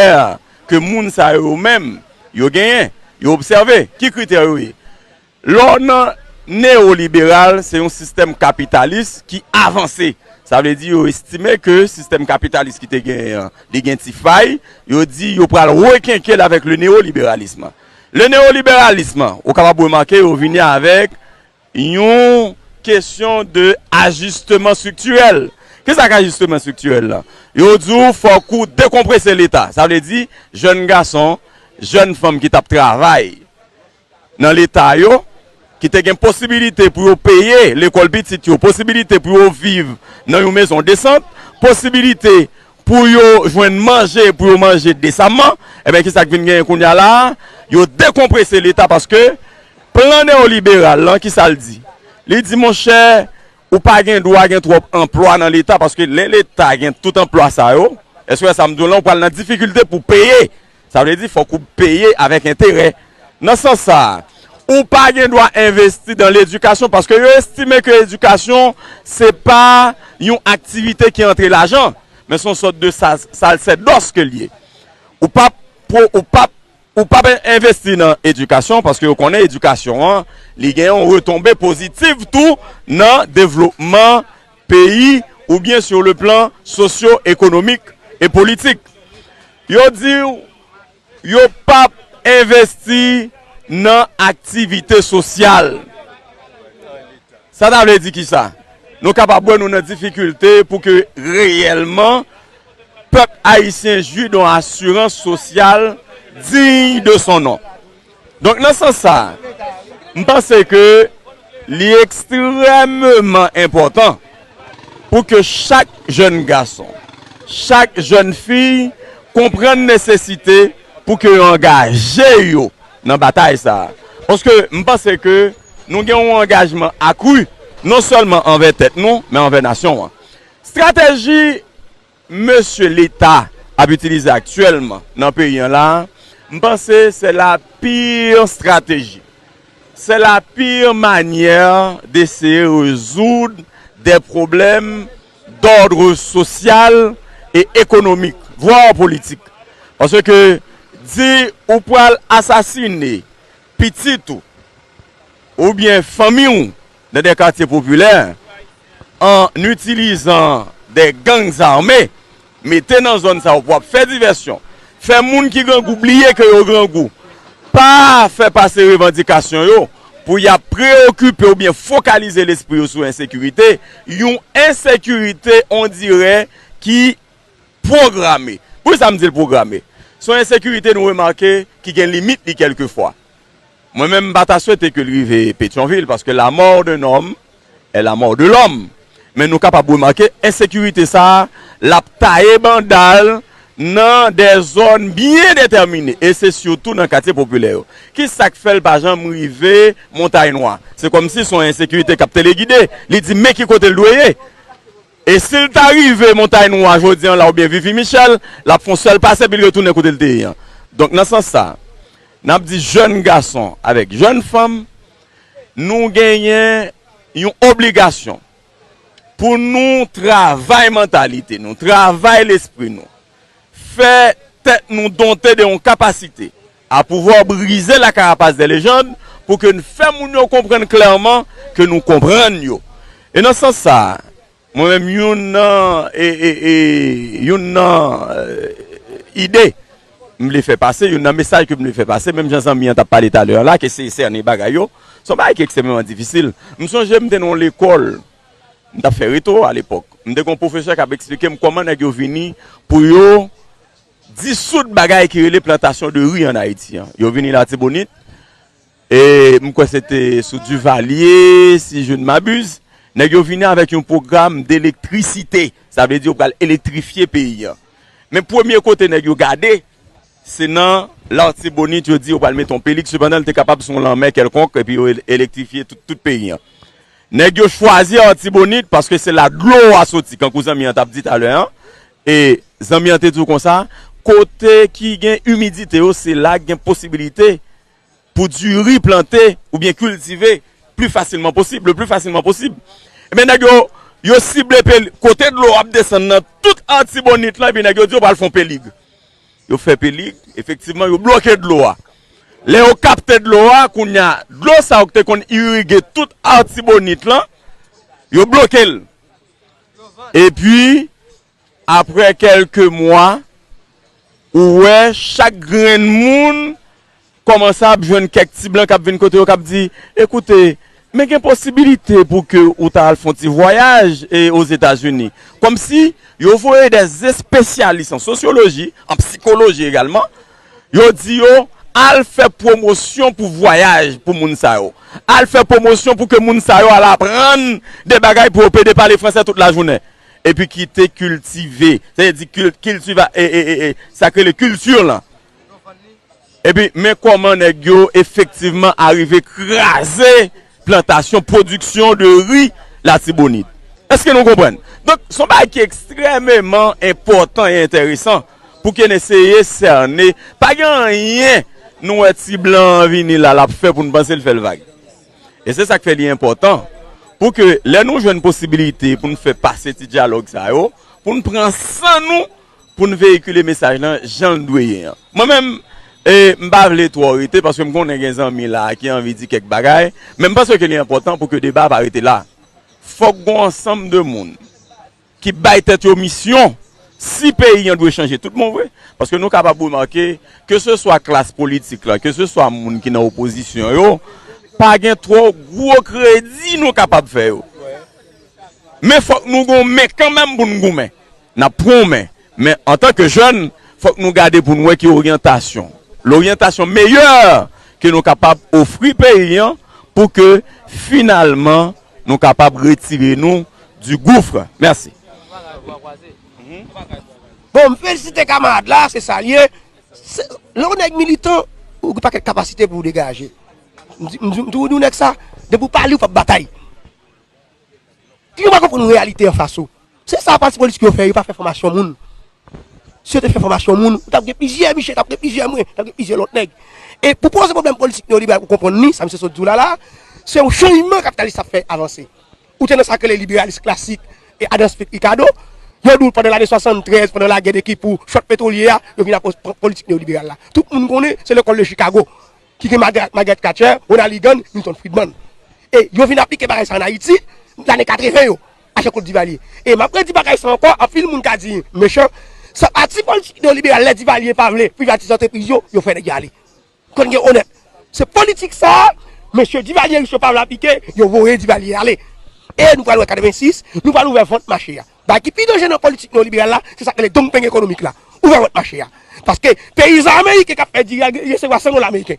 ke moun sa yo menm yo genyen, yo obsève. Ki kritè yo ye? Lè w nan neyoliberal, se yon sistèm kapitalis ki avanse. Sa vle di yo estime ke sistèm kapitalis ki te genyen an, li gen ti fay, yo di yo pral rekenke l avèk le néolibéralisme. Le néolibéralisme, ou kapab remake, yo vini avèk yon kesyon de ajisteman estriktirèl. Kisa k ajisteman estriktirèl la? Yo di w fòk ou dekonprese Leta. Sa vle di, jèn gason, jèn fanm ki t ap travay nan Leta yo, ki te gen posibilite pou yo peye lekòl pitit yo, posibilite pou yo viv nan yon mezon desant, posibilite pou yo jwenn manje, pou yo manje desamman, ebyen, kisa k vin genyen kounye a la a? Yo dekonprese Leta paske plan neyoliberal lan, kisa l di? Li di, monchè, ou pa gen dwa gen twòp anplwa nan Leta, paske lè Leta gen tout anplwa sa yo, èske w wè sa m di w lan, ou pral nan difikilte pou peye. Sa vle di, fòk ou peye avèk enterè. Nan sans sa a, ou pa gen dwa envesti dan ledikasyon, paske yo estime ke edikasyon, se pa yon aktivite ki antre lajan, men se yon sòt de sa-, salsèdòs ke l ye. Ou p ap, ou p ap, ou p ap envesti nan edikasyon, paske yo konnen edikasyon an, li gen yon retonbe pozitif tou nan devlopman peyi oubyen sur le plan sosyo-ekonomik e politik. Yo di w, yo p ap envesti nan aktivite sosyal. Sa ta vle di kisa? Nou kapab wè nou nan difikilte pou ke reyèlman pèp ayisyen jwi de yon asirans sosyal digne de son nom. Donk, nan sans sa, m panse ke li ekstrèmeman enpòtan pou ke chak jèn gason, chak jèn fi konprann nesesite pou ke yo angaje yo nan batay sa a. Paske m panse ke nou gen yon angajman akri, non sèlman anvè tèt nou, men anvè nasyon an. Estrateji mesye Leta ap itilize aktyèlman nan peyi an la, m panse c'est la pire stratégie. C'est la pire manière d'essayer résoudre des problèmes d'ordre social et économique, voire politique. Paske di ou pral asasine pitit ou, oubyen fanmi w nan de katye popilè, an itilizan de gangs armés, mete nan zòn sa yo pou ap fè divèsyon, fè moun ki grangou bliye ke yo grangou, pa fè pase revandikasyon yo, pou y ap preokipe oubyen fokalize lespri yo sou ensekirite, yon ensekirite, on dirè, ki pwograme. Poukisa m di l pwograme? Se yon ensekirite nou remake ki gen limit li kèlkefwa. Mwen menm, m pa ta swete ke l rive Petyonvil, paske la mort d'un homme est la mort de l'homme. Men nou kapab remake, ensekirite sa a, l ap taye banda l nan de zòn byen detèmine, e se sitou nan katye popilè yo. Kisa k fè l pa janm rive Montay Nwa? Se kòmsi se yon ensekirite k ap telegide. Li di men ki kote l dwe ye. E si l ta rive Montay Nwa jodi an la oubyen Vivi Michèl, l ap fè yon sèl pase epi l retounen kote l te ye an. Donk, nan sans sa, n ap di jèn gason avèk jèn fanm, nou genyen yon obligasyon pou nou travay mantalite nou, travay lespri nou, fè tèt nou donte de yon kapasite à pouvoir briser la carapace des légendes pou ke n fè moun yo konprann klèman ke nou konprann yo. E nan sans sa, mwen menm, youn nan, e, e, e, youn nan, e, ide m vle fè pase, youn nan mesaj ke m vle fè pase, menm jan zanmi an t ap pale talè a la, ke se sènen bagay yo, se yon bagay ki ekstrèmeman difisil. M sonje m te nan yon lekòl, m t ap fè reto alepòk. M te gen yon pwofesè k ap eksplike m kòman nèg yo vini pou yo disoud bagay ki rele plantasyon de ri ann Ayiti an. Yo vini Latibonit, e m kwè se te sou Duvalier, si je ne m'abuse, nèg yo vini avèk yon pwogram de elektrisite. Sa vle di yo pral elektrifye peyi an. Men premye kote nèg yo gade, se nan Latibonit, yo di yo pral mete yon pelig, sepandan, li te kapab se yon lanmè kèlkonk, epi yo ele-, elektrifye tout, tout peyi an. Nèg yo chwazi Latibonit paske se la dlo a soti, kankou zanmi an t ap di talè an, e zanmi an te di w konsa, kote ki gen imidite yo, se la gen posibilite pou diri plante oubyen kiltive pli fasilman posib, le pli fasilman posib. Ebyen, nèg yo, yo sible pe-, kote dlo ap desann nan tout Latibonit lan, epi nèg yo di yo pral fè yon pelig. Yo fè pelig, efektivman, yo bloke dlo a. Lè yo kapte dlo a, kounye a, dlo sa yo ki te konn irige tout Latibonit lan, yo bloke l. Epi, apre kèlke mwa, ou wè chak grenn moun kòmanse ap jwenn kèk ti blan k ap vin kote yo, k ap di, "Ekoute, men gen posibilite pou ke ou ta al fè yon ti vwayaj, e, Ozetazini." Kòmsi yo voye dè espesyalis an sosyoloji, an sikoloji egalman, yo di yo, "Al fè pwomosyon pou vwayaj pou moun sa yo. Al fè pwomosyon pou ke moun sa yo al aprann de bagay pou yo pede pale fransè tout lajounen." Epi kite kiltive, sètadi kil-, kiltiva-, e, e, e, e, sa k rele kilti lan. Epi, men kòman nèg yo efektivman arive kraze plantasyon, pwodiksyon de ri Latibonit. Èske nou konprann? Donk, se yon bagay ki ekstrèmeman enpòtan e enteresan pou ke n eseye sène. Pa gen anyen nou wè ti blan an vini la, l ap fè pou n panse l fè l vag. E se sa k fè li enpòtan pou ke lè nou jwenn posibilite pou n fè pase ti dyalòg sa yo, pou n pran san nou, pou n veyikile mesaj lan jan l dwe ye an. Mwen menm, e, m pa vle twò rete, paske m konnen gen zanmi la a ki anvi di kèk bagay, men m panse ke li enpòtan pou ke deba a pa rete la. Fòk gon ansanm de moun ki bay tèt yo misyon, si peyi an dwe chanje tout bon vre, paske nou kapab remake, ke se swa klas politik la, ke se swa moun ki nan opozisyon yo, pa gen twò gwo kredi nou kapab fè yo. Men fòk nou gon men kanmenm pou n goumen. N ap pran yon men. Men antanke jèn, fòk nou gade pou n wè ki oryantasyon, loryantasyon meyè ke nou kapab ofri peyi an pou ke finalman nou kapab retire nou du gouffre. Mèsi. Bon, m felisite kamarad la, se sa l ye. Se- Lè w nèg militan, ou gen pakèt kapasite pou w degaje. M di- m di- m toujou di w nèg sa, depi w pale, w p ap batay. Ki nou pa konprann reyalite anfas ou. Se sa pati politik yo fè, yo pa fè fòmasyon moun. Si yo te fè fòmasyon moun, ou t ap gen plizyè Miche, t ap gen plizyè mwen, t ap gen plizyè lòt nèg. E pou poze pwoblèm politik neyoliberal pou konprann li, sa misye sot di w la la, se yon chanjman kapitalis ap fè avanse. Ou te nan sa k rele liberalis klasik e Adam Smith Ricardo, yo di w pandan lane swasanntrèz, pandan lagè de Kipou, chòt petwolye a, yo vin apre politik neyoliberal la. Tout moun konnen, se lekòl de Chicago. ki gen Margaret Thatcher, Ronald Reagan, Milton Friedman. E yo vin aplike bagay sa ann Ayiti, lane katreven yo, a Jean-Claude Duvalier. E m ap redi bagay sa ankò, anpil moun ka di, mechan, sa pati politik neyoliberal lè Duvalier pa vle privatize antrepriz yo, yo fè nèg yo ale. Konn gen onèt. Se politik sa a, mesye Duvalier yo pa vle aplike, yo voye Duvalier ale. E nou pral wè katrevensis, nou pral ouvè vant mache a. Bagay ki pi danjere nan politik neyoliberal la, se sa k rele dumping ekonomik la. Ouvè vant mache a. Paske peyizan ameriken k ap fè diri a resevwa san dola ameriken.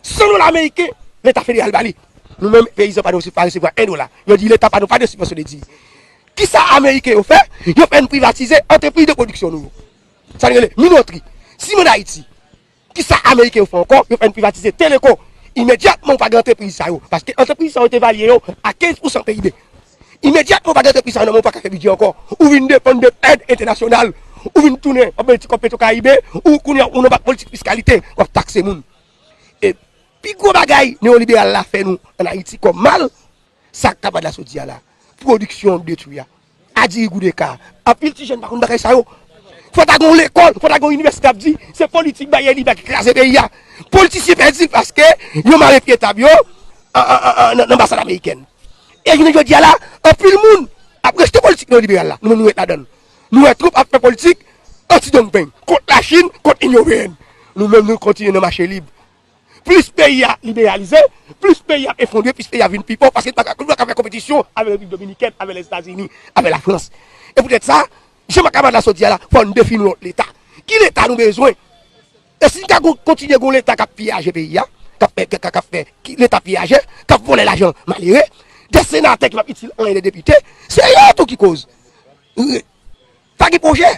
San dola ameriken, Leta federal ba li. Nou menm, peyizan pa nou pa resevwa en dola. Yo di Leta pa nou pa dwe sibvansyone diri. Kisa ameriken yo fè? Yo fè n privatize antrepriz de pwodiksyon nou yo. Sa n rele minotri. Siman Dayiti. Kisa ameriken yo fè ankò? Yo fè n privatize Teleco. Imedyatman ou pa gen antrepriz sa yo. Paske antrepriz sa yo te valye yo a kenz pousan P I B. Imedyatman ou pa gen antrepriz sa yo nan men w, ou pa ka fè bidjè ankò. Ou vin depann de èd entènasyonal. Ou vin tounen w ap bay ti kòb Petwokaribe. Ou kounye a ou nan politik fiskalite. W ap takse moun. E pi gwo bagay neyoliberal la fè nou ann Ayiti kòm mal, sa kamarad la sot di a la. Pwodiksyon ap detwi a. A diri goud eka. Anpil ti jèn pa konn bagay sa yo. Fò ta gen yon lekòl, fò ta gen yon inivèsite k ap di se politik Bayè Libè ki kraze peyi a. Politisyen pèdi l paske yo mare pye tab yo nan anbasad amerikèn. E jounen jodi a la, anpil moun ap rejte politik neyoliberal la. Nou menm nou ret ladan l. Nou wè Trump ap fè politik anti-dumping kont Lachin, kont Inyon Ewopeyèn. Nou menm nou kontinye nan mache lib. Plis peyi a liberalize, plis peyi a efondre, plis peyi a vin pi pòv, paske nou pa ka, nou pa ka fè konpetisyon avèk Repiblik Dominikèn, avèk Lèzetazini, avèk Lafrans. E poutèt sa, jan kamarad la sot di a la, fò n defini yon lòt Leta. Ki Leta nou bezwen? E si n ka gon- kontinye gon Leta k ap piyaje peyi a, k ap fè, k ap fè Leta piyaje, k ap vòlè lajan malere, de senatè ki p ap itil anyen, de depite, se yo tou ki koz. Pa gen pwojè.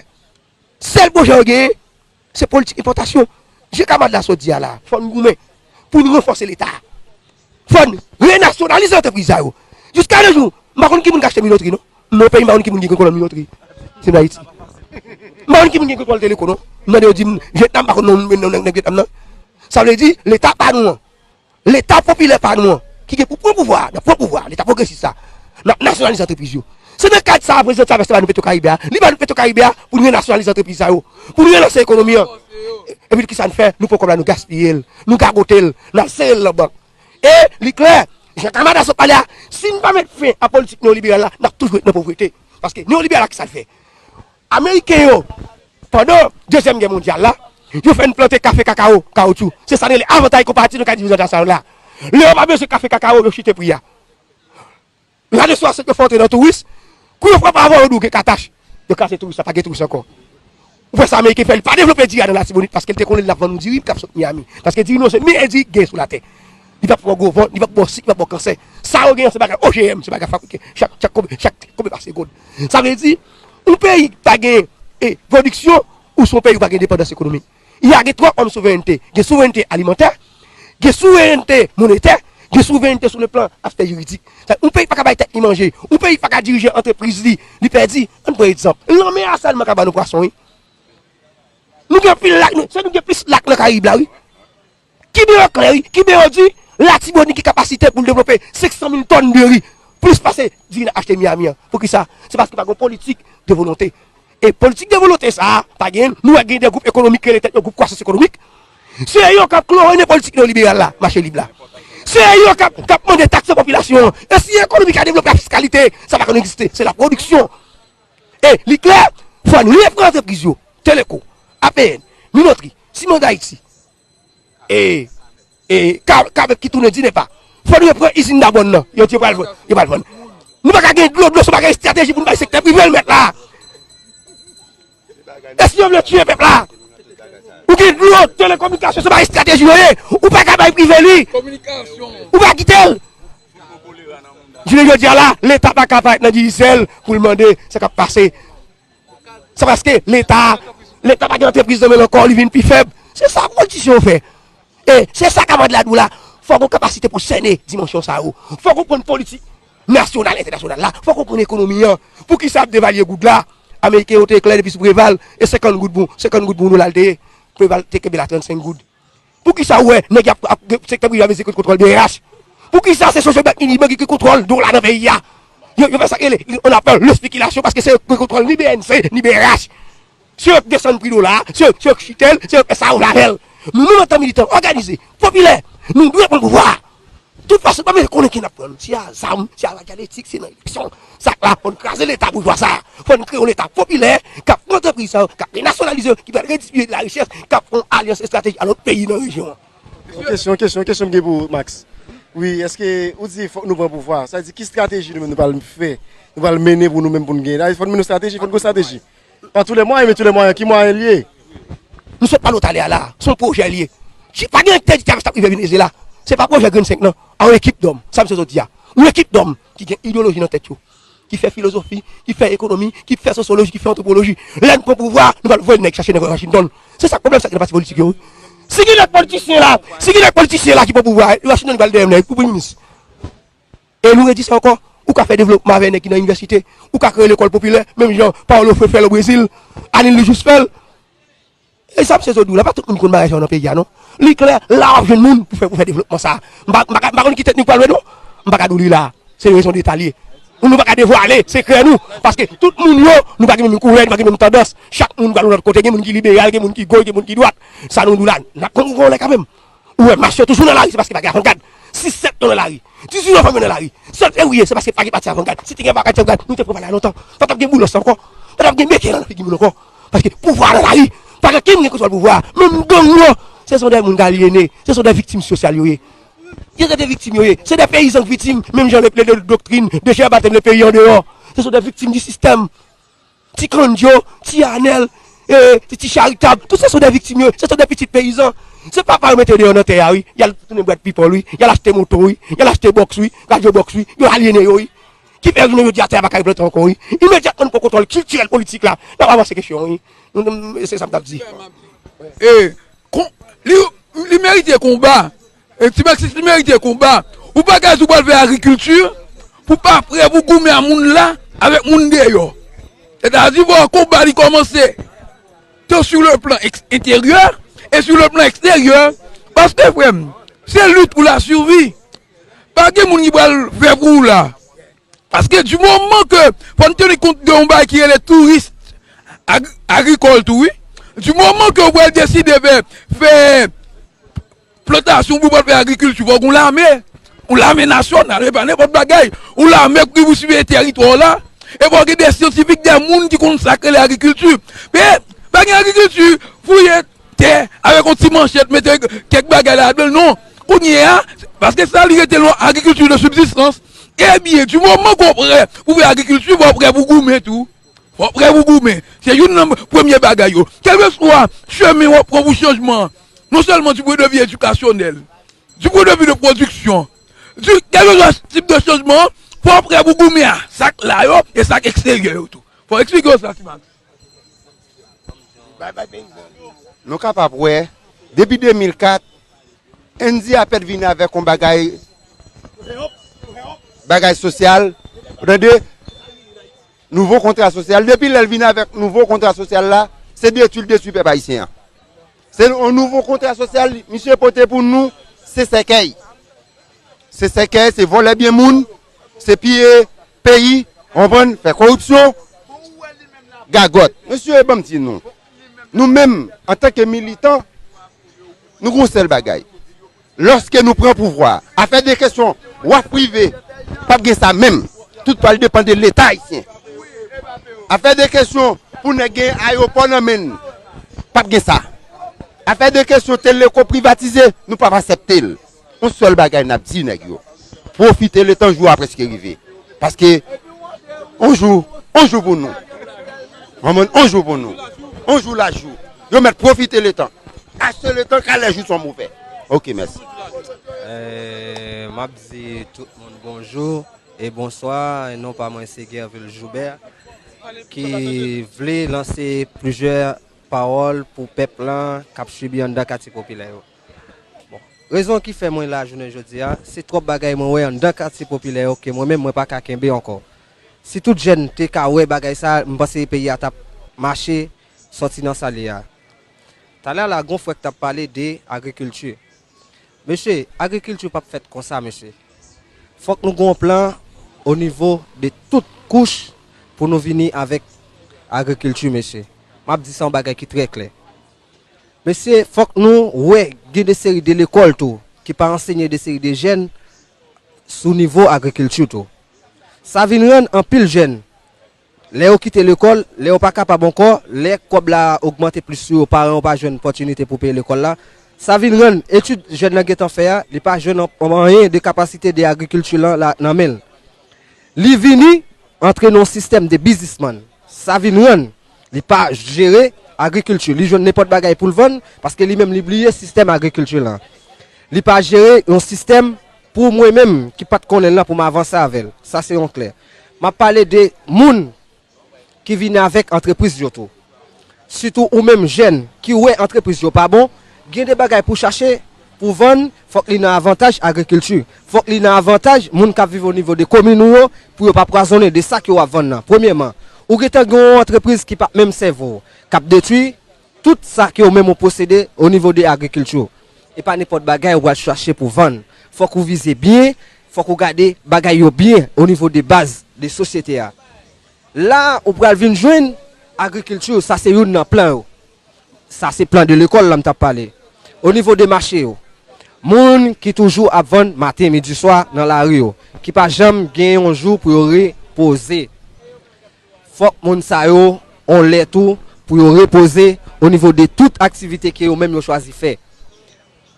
Sèl pwojè yo genyen, se politik enpòtasyon. Jan kamarad la sot di a la, fò n goumen pou n ranfòse Leta a. Fò n renasyonalize antrepriz sa yo. Jiska de jou, m pa konn ki moun k achte minotri non. Nan peyi m pa konn ki moun ki gen kolòn minotri. Se nan Ayiti. M pa konn ki moun ki gen kolòn Teleco non. M tande yo di m Vyetnam, m pa konn non nèg Vyetnam nan. Sa vle di, Leta pa nou an. Leta popilè pa nou an, ki gen pou pran pouvwa a, n ap pran pouvwa a, Leta pwogresis la, n ap nasyonalize antrepriz yo. Se nan kad sa a prezidan Chavez te ba nou Petwokaribe a, li ba nou Petwokaribe a pou n renasyonalize antrepriz sa yo, pou n relanse ekonomi an. Epi kisa n fè? Nou pran kòb la, nou gaspiye l, nou gagote l, n al sere l nan bank. E li klè, jan kamarad la sot pale a, si n pa met fen a politik neyoliberal la, n ap toujou ret nan povrete. Paske neyoliberal la, kisa l fè? Ameriken yo, pandan Dezyèm Gè mondyal la, yo fè n plante kafe, kakawo, kawotchou. Se sa n rele avantay konparatib nan kad divizyon entènasyonal la. Lè yo pa bezwen kafe, kakawo, yo chite pri a. Lane swasant yo fè antre nan touris. Kou yo frape avè yo, yo di w gen katach. Yo kraze touris la, pa gen touris ankò. Ou wè sa Ameriken fè, li pa devlope diri a nan Latibonit paske l te konnen l ap vann nou diri k ap sot Miami. Paske diri nou an se meyè diri k genyen sou latè. Li p ap ba w gwo vant, li p ap ba w sik, li p ap ba w kansè. Sa yo genyen se bagay O G M, se bagay fabrike chak, chak konbe, chak konbe pa segonn. Sa vle di, yon peyi ki pa gen e, pwodiksyon, ou se yon peyi ou pa gen depandans ekonomik. Y a gen twa fòm souverènte. Gen souverènte alimantè, gen souverènte monetè, gen souverènte sou le plan aspè jiridik. Sa, yon peyi pa ka bay tèt li manje, yon peyi pa ka dirije antrepriz li, li pèdi. Ann pran egzanp. Lanmè a sèlman ka ba nou pwason, wi. Nou gen pil lak, nou, se nou gen plis lak nan Karayib la, wi. Kiben yo klè, wi. Kiben yo di, Latibonit gen kapasite pou l devlope senk san mil tòn de ri, plis pase diri n ap achte Miami an. Poukisa? Se paske pa gen politik de volonte. E politik de volonte sa a, pa gen, nou wè gen de gwoup ekonomik ki rele tèt yo gwoup kwasans ekonomik. Se yo k ap klowonnen politik neoliberal la, mache lib la. Se yo k ap, k ap mande taks nan popilasyon an. E si ekonomi ka devlope ak fiskalite, sa pa konn egziste. Se la pwodiksyon. E li klè, fò n repran antrepriz yo, Teleco, A P N, Minotri, Siman Dayiti. E, e, Ka-, Kavèk ki tounen di nepa. Fò n repran izin Dabòn nan. Yo di yo pral vann, yo pral vann. Nou pa ka gen dlo, dlo se yon bagay estrateji pou n bay sektè prive l mèt la. Èske yo vle tiye pèp la? Ou gen dlo, telekominikasyon, se pa estrateji yo ye. Ou pa ka bay prive li. Ou pa kite l. Jounen jodi a la, Leta pa ka parèt nan Digicel pou l mande sa k ap pase. Se paske Leta, Leta pa gen antrepriz nan men l ankò, li vin pi fèb. Se sa politisyen yo fè. E se sa k ap mande la di w la. Fòk ou kapasite pou sène dimansyon sa yo. Fòk ou konn politik nasyonal, entènasyonal la. Fòk ou konn ekonomi an. Poukisa ap devalye goud la? Ameriken yo te klè depi sou Preval, e senkant goud pou, senkant goud pou yon dola l te ye. Preval te kenbe l a trannsenk goud. Poukisa ou wè nèg y ap, ap, sektè prive a bezwen kontwòl B R H? Poukisa se Sogebank Unibank ki kontwòl dola nan peyi a? Yo, yo fè sa k rele, on appelle l spéculation, paske se yo ki kontwòl ni B N C, ni B R H. Se yo k desann pri dola a, se yo, se yo k chite l, se yo k fè sa yo vle avè l. Nou, nou, an tan militan òganize, popilè, nou dwe pran pouvwa a. Tout fason, pa bezwen konnen ki n ap pran. Si a zam, si a radyo elektrik, si nan eleksyon. Sa k la, fò n kraze Leta boujwa sa a. Fò n kreye yon Leta popilè, k ap pran antrepriz sa yo, k ap renasyonalize yo, ki pral redistribiye larichès, k ap fè yon alyans estratejik a lòt peyi nan rejyon an. Yon kesyon, yon kesyon, yon kesyon m gen pou Max. Wi, èske ou di fòk nou pran pouvwa? Sa vle di ki estrateji nou menm nou pral fè? Nou pral mennen pou nou menm pou n genyen. Sa vle di fòk nou mennen yon estrateji, fòk nou gen yon estrateji. Par tous les moyens, men tous les moyens, ki mwayen l ye? Nou sot pale w talè a la, se yon pwojè l ye. Ki pa gen entèdi T F S t ap rive vin eze la. Se pa pwojè Grenn senk non, a yon ekip dòm. Sa m sot di a. Yon ekip dòm ki gen ideyoloji nan tèt yo, ki fè filozofi, ki fè ekonomi, ki fè sosyoloji, ki fè antwopoloji. Lè n pran pouvwa, nou pral voye nèg chache nèg Washington. Se sa k pwoblèm sa k nan pati politik yo. Si gen lòt politisyen la, si gen lòt politisyen la ki pran pouvwa, Washington pral dèyè nèg pou premye minis. E nou redi sa ankò, ou ka fè devlopman avè nèg ki nan inivèsite, ou ka kreye lekòl popilè, menm jan Paulo Freire fè l o Brezil, Anil Rijus fè l. E sa m se zo di w la, pa tout moun ki konn bagay sa yo nan peyi a non. Li klè, la w ap jwenn moun pou fè, pou fè devlopman sa. M pa, m pa ka, m pa konn ki teknik pral wè non. M pa ka di w li la. Se rezon deta l ye. Nou pa ka devwale sekrè nou. Paske tout moun yo, nou pa gen menm koulè, nou pa gen menm tandans. Chak moun pral yon lòt kote, gen moun ki liberal, gen moun ki goch, gen moun ki dwat. Sa nou di w la, n ap konn yon lè kanmenm. Ou wè, mas yo toujou nan lari, se paske pa gen avangad. Sis sèt yo nan lari. Dizuit novanm yo nan lari. Sèt fevriye, se paske pa gen pati avangad. Si te gen pati avangad, nou te pran palè a lontan. Pa t ap gen boulòs ankò. Pa t ap gen mete nan figi moun ankò. Paske pouvwa a nan lari. Pa gen ki moun gen kontwòl pouvwa a. Menm gang yo, se son de moun k alyene. Se son de viktim sosyal yo ye. Yo se de viktim yo ye. Se de peyizan k viktim. Menm jan le, le, le doktrin de Jè Batèm le peyi an deyò. Se son de viktim di sistèm. Ti Kandjo, Ti Anèl, e, ti, ti Charitab, tout se son de viktim yo, se son de pitit peyizan. Se papa yo mete deyò nan tè a, wi. Y al tounen bwèt pipòl, wi. Y al achte moto, wi. Y al achte bòks, wi. Radyo bòks, wi. Yo alyene yo, wi. Ki fè jounen jodi a tè a pa ka replante ankò, wi. Imedyatman nou pran kontwòl kiltirèl politik la, n ap avanse kesyon, wi. Nou, nou, se sa m t ap di. E, kon, li, li merite konba. E ti maksis li merite konba. Ou pa ka di w pral fè agrikilti, pou w pa prè pou goumen a moun la avèk moun deyò. Sètadi fò konba li kòmanse, tan sur le plan ex-, enteryè e sur le plan eksteryè. Paske, frè m, se lit pou la survie. Pa gen moun ki pral fè pou ou la. Paske di moman ke, fò n teni kont de yon bagay ki rele touris ag-, agrikòl tou, wi. Di moman ke w pral deside fè, fè plantasyon, pou w pral fè agrikilti, fò w gen yon lame. Yon lame nasyonal, e pa nenpòt bagay. Yon lame ki pou siveye tèritwa w la. E fò w gen de syantifik, de moun ki konn sa k rele agrikilti. Men, pa gen agrikilti, fouye tè avèk yon ti manchèt, mete kèk bagay ladan l, non. Kounye a, paske sa li rete yon agrikilti de sibzistans, ebyen, di moman ke w prè pou fè agrikilti, fò w prè pou goumen tou. Fò w prè pou goumen. Se youn nan premye bagay yo. Kèlkeswa chemen w ap pran pou chanjman an, non sèlman du point de vue éducationnel, du point de vue de production, du, kèlkeswa tip de chanjman an, fò w prè pou goumen a sa k la yo e sa k eksteryè yo tou. Fò w eksplike yo sa, Timax. Nou kapab wè, depi de mil kat, Andy Apert vin avèk yon bagay bagay sosyal, ou tande, nouvo kontra sosyal. Depi lè l vin avèk nouvo kontra sosyal la, se detwi l detwi pèp ayisyen an. Se yon nouvo kontra sosyal misye pote pou nou, se sèkèy. Se sèkèy, se vòlè byen moun, se piye peyi, konprann, fè koripsyon, gagòt. Mesye, ban m di nou, nou menm, antanke militan, nou gon sèl bagay. Lòske nou pran pouvwa, afè de kesyon w ap prive, p ap gen sa menm. Tout pral depann de Leta ayisyen. Afè de kesyon pou nèg gen ayewopò nan men n, p ap gen sa. Afè de kesyon Teleco privatize, nou p ap aksepte l. Yon sèl bagay n ap di nèg yo, pwofite letan jou a prèske rive. Paske yon jou, yon jou pou nou. Manman, yon jou pou nou. Yon jou lajou. Yo mèt pwofite letan. Achte letan, ka lè jou son move. Ok, mèsi. Eh, m ap di tout moun bonjou e bonswa. Non pa mwen se Gervil Joubert ki vle lanse plizyè pawòl pou pèp lan k ap sibi anndan katye popilè yo. Bon, rezon ki fè mwen la jounen jodi a, se twòp bagay mwen wè anndan katye popilè yo ke mwen menm mwen pa ka kenbe ankò. Si tout jèn te ka wè bagay sa, m panse peyi a t ap mache sòti nan sa l ye a. Talè la gon frè k t ap pale de agrikilti. Mesye, agrikilti p ap fèt konsa, mesye. Fòk nou gon plan o nivo de tout kouch pou nou vini avèk agrikilti, mesye. M ap di sa yon bagay ki trè klè. Mesye, fòk nou wè gen de seri de lekòl tou ki pa ansenye de seri de jèn sou nivo agrikilti tou. Sa vin rann anpil jèn, lè yo kite lekòl, lè yo pa kapab ankò, lè kòb la ogmante plis sou yo, paran yo pa jwenn opòtinite pou peye lekòl la, sa vin rann etid jèn nan gentan fè a, li pa jwenn an- anyen de kapasite de agrikilti lan la nan men l. Li vini antre nan yon sistèm de biznismann. Sa vin rann li pa jere agrikilti. Li jwenn nenpòt bagay pou l vann paske li menm li bliye sistèm agrikilti lan. Li pa jere yon sistèm pou mwen menm ki pa t konnen l lan pou m avanse avè l. Sa se yon klè. M ap pale de moun ki vini avèk antrepriz yo tou. Sitou ou menm jèn ki wè antrepriz yo pa bon, gen de bagay pou chache, pou vann, fòk li nan avantaj agrikilti. Fòk li nan avantaj moun k ap viv o nivo de komin ou yo, pou yo pa pwazonnen de sa ke w ap vann nan. Premyèman, ou gentan gen yon antrepriz ki p ap menm sèvi w, k ap detwi tout sa ke w menm ou posede o nivo de agrikilti w. E pa nenpòt bagay ou pral chache pou vann. Fòk ou vize byen, fòk ou gade bagay yo byen o nivo de baz de sosyete a. La ou pral vin jwenn agrikilti, sa se youn nan plan yo. Sa se plan de lekòl la m t ap pale. O nivo de mache yo, moun ki toujou ap vann maten, midi, swa nan lari yo, ki pa janm gen yon jou pou yo repoze. Fòk moun sa yo on lè tou pou yo repoze o nivo de tout aktivite ke yo menm yo chwazi fè.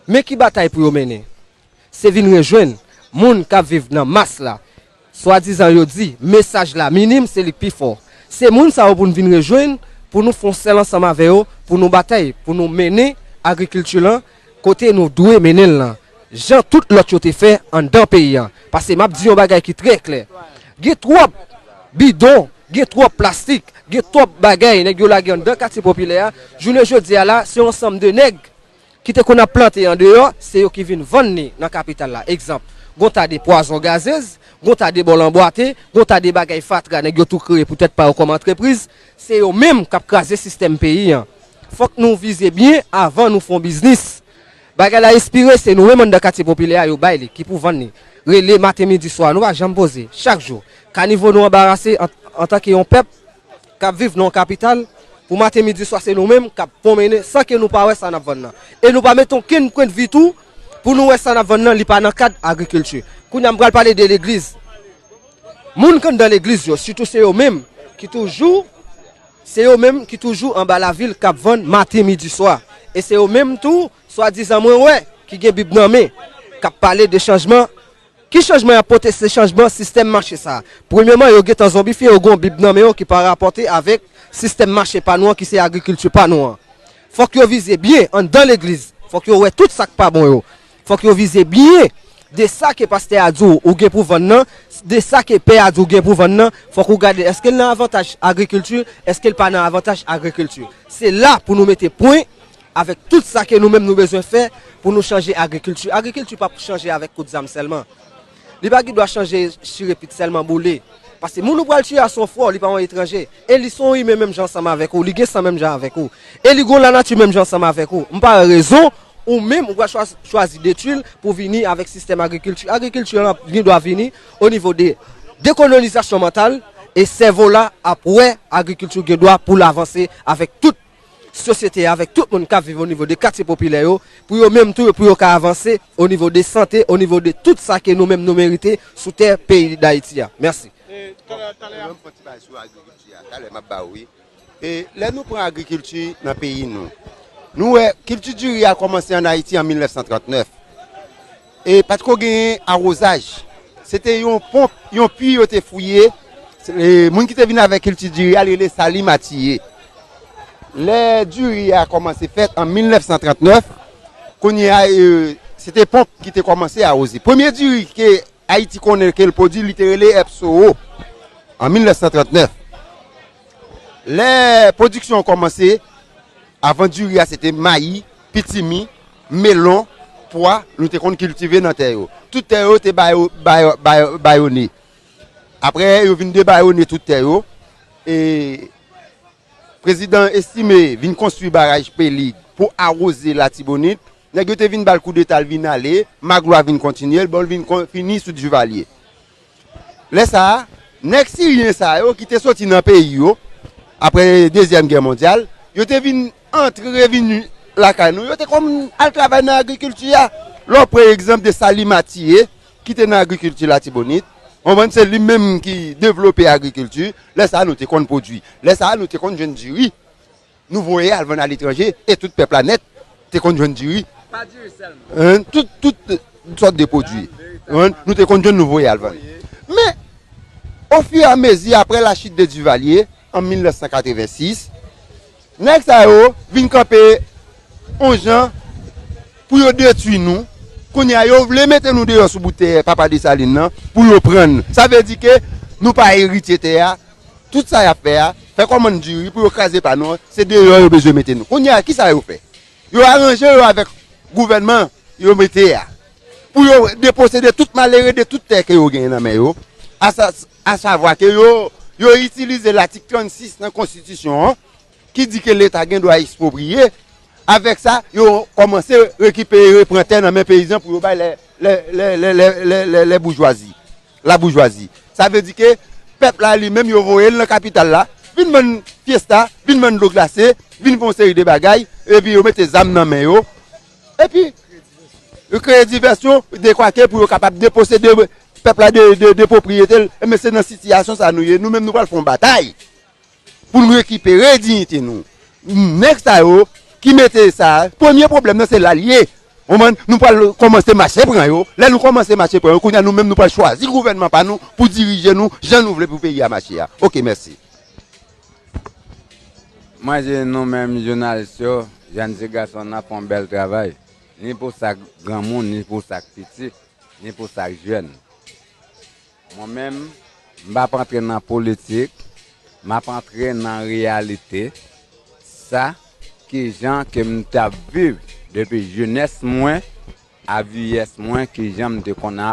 Men ki batay pou yo mennen. Se vin rejwenn moun k ap viv nan mas la. Swadizan yo di mesaj la minim se li k pi fò. Se moun sa yo pou n vin rejwenn, pou nou fè yon sèl ansanm avè yo, pou nou batay, pou nou mennen agrikilti lan kote nou dwe mennen l lan, jan tout lòt yo te fè anndan peyi a. Paske m ap di yon bagay ki trè klè. Gen twòp bidon, gen twòp plastik, gen twòp bagay nèg yo lage anndan katye popilè a. Jounen jodi a la, se yon ansanm de nèg ki te konn ap plante andeyò, se yo ki vin vann li nan kapital la. Egzanp, gon ta de pwazon gazez, gon ta de bòl anbwate, gon ta de bagay fatra nèg yo tou kreye pou tèt pa yo kòm antrepriz, se yo menm k ap kraze sistèm peyi an. Fòk nou vize byen avan nou fè yon biznis. Bagay la espire se nou menm anndan katye popilè a yo bay li ki pou vann li. Rele maten, midi, swa, nou pa janm poze. Chak jou, kanivo nou anbarase an- antanke yon pèp k ap viv nan yon kapital, pou maten, midi, swa se nou menm k ap pwomennen san ke nou pa wè sa n ap vann nan. E nou pa mete okenn pwennvi tou pou nou wè sa n ap vann nan li pa nan kad agrikilti. Kounye a m pral pale de legliz. Moun k anndan legliz yo, sitou se yo menm ki toujou se yo menm ki toujou anba lavil k ap vann maten, midi, swa. E se yo menm tou, swadizan mwen wè, ki gen Bib nan men, k ap pale de chanjman. Ki chanjman y ap pote? Se chanjman sistèm mache sa a. Premyèman, yo gentan zonbifye, yo gen yon Bib nan men yo ki pa rapòte avèk sistèm mache pa nou an, ki se agrikilti pa nou an. Fòk yo vize byen anndan legliz. Fòk yo wè tout sa k pa bon yo. Fòk yo vize byen de sa ke pastè a di w ou gen pou vann nan, de sa ke pè a di w gen pou vann nan, fòk ou gade èske l nan avantaj agrikilti, èske l pa nan avantaj agrikilti. Se la pou nou mete pwen avèk tout sa ke nou menm nou bezwen fè pou nou chanje agrikilti. Agrikilti p ap chanje avèk kout zam sèlman. Li pa gen dwa chanje chire pit sèlman boule. Paske moun ou pral tiye a se yon frè w, li pa yon etranje. E li se yon imen menm jan ansanm avèk ou, li gen san menm jan avèk ou. E li gen yon lanati menm jan ansanm avèk ou. M pa wè rezon ou menm ou pral chwa- chwazi detwi l pou vini avèk sistèm agrikilti. Agrikilti an gen dwa vini o nivo de dekolonizasyon mantal e sèvo la ap wè agrikilti gen dwa pou l avanse avèk tout sosyete a, avèk tout moun k ap viv o nivo de katye popilè yo, pou yo menm tou, pou yo ka avanse o nivo de sante, o nivo de tout sa ke nou menm nou merite sou tè peyi Dayiti a. Mèsi. E, talè, talè a. Mwen, m fè yon ti bagay sou agrikilti a. Talè, m ap ba ou, wi. E, lè nou pran agrikilti nan peyi nou, nou wè kilti diri a kòmanse ann Ayiti an mil nèf san trant nèf. E pa t ko genyen awozaj. Se te yon ponp, yon pwi yo te fouye. Se, e, moun ki te vin avèk kilti diri a, li rele Sali Matiye. Lè diri a kòmanse fèt an mil nèf san trant nèf, kounye a, e, se te ponp ki te kòmanse awoze. Premye diri ke Ayiti konnen ke l pwodui, li te rele Epso an mil nèf san trant nèf. Lè pwodiksyon an kòmanse, avan diri a, se te mayi, pitimi, melon, pwa, nou te konn kiltive nan tè yo. Tout tè yo te bayo-, bayo-, bayo-, bayone. Apre, yo vin debayone tout tè yo. E Prezidan Estimé vin konstwi baraj Pelig pou awoze Latibonit. Nèg yo te vin ba l koudeta, l vin ale. Magloire vin kontinye l, bon, l vin kon- fini sou Divalye. Lè sa a, nèg siryen sa yo ki te soti nan peyi yo, apre Dezyèm Gè Mondyal, yo te vin antre, vin lakay nou, yo te konn al travay nan agrikilti a. Lè w pran egzanp de Sali Matiye, ki te nan agrikilti Latibonit, w konprann, se li menm ki devlope agrikilti. Lè sa a, nou te konn pwodui. Lè sa a, nou te konn jwenn diri. Nou voye al vann aletranje, e tout pèp la nèt te konn jwenn diri. Pa diri sèlman. Tout, tout sòt de pwodui. Hein, nou te konn jwenn, nou voye al vann. Men, ofiramezi, apre la chute de Duvalier, an mil nèf san katrevensis, nèg sa yo vin kanpe yon jan pou yo detwi nou. Kounye a, yo vle mete nou deyò sou bout tè papa Desalin nan pou yo pran n. Sa vle di ke nou pa eritye tè a. Tout sa y ap fè a, fè kòmann diri pou yo kraze pa nou an, se deyò yo bezwen mete nou. Kounye a, kisa yo fè? Yo aranje yo avèk gouvènman yo mete a. Pou yo deposede tout malere de tout tè ke yo genyen nan men yo. A sa- a savwa ke yo, yo itilize latik trannsis nan konstitisyon an, ki di ke Leta gen dwa ekspropriye. Avèk sa, yo kòmanse rekipere, pran tè nan men peyizan pou yo bay lè, lè, lè, lè, lè, lè, lè, lè boujwazi, laboujwazi. Sa vle di ke pèp la li menm, yo voye l nan kapital la, vin vann fyesta, vin vann dlo glase, vin fè yon seri de bagay, epi yo mete zam nan men yo. Epi, yo kreye divèsyon, dekwa ke pou yo kapab deposede pèp la de, de, de pwopriyete l. Enben, se nan sitiyasyon sa nou ye. Nou menm, nou pral fè yon batay pou nou rekipere diyite nou. Nèg sa yo ki mete sa, premye pwoblèm nan se la l ye. Ou konprann? Nou pral kòmanse mache pran yo. Lè nou kòmanse mache pran yo, kounye a nou menm nou pral chwazi gouvènman pa nou pou dirije nou jan nou vle pou peyi a mache a. Oke, mèsi. Mwen, se nou menm jounalis yo, jèn ti gason, n ap fè yon bèl travay. Ni pou sa k granmoun, ni pou sa k piti, ni pou sa k jèn. Mwen menm, m p ap antre nan politik, m ap antre nan reyalite, sa ki jan ke m t ap viv depi jenès mwen a vyeyès mwen, ki jan m te konn a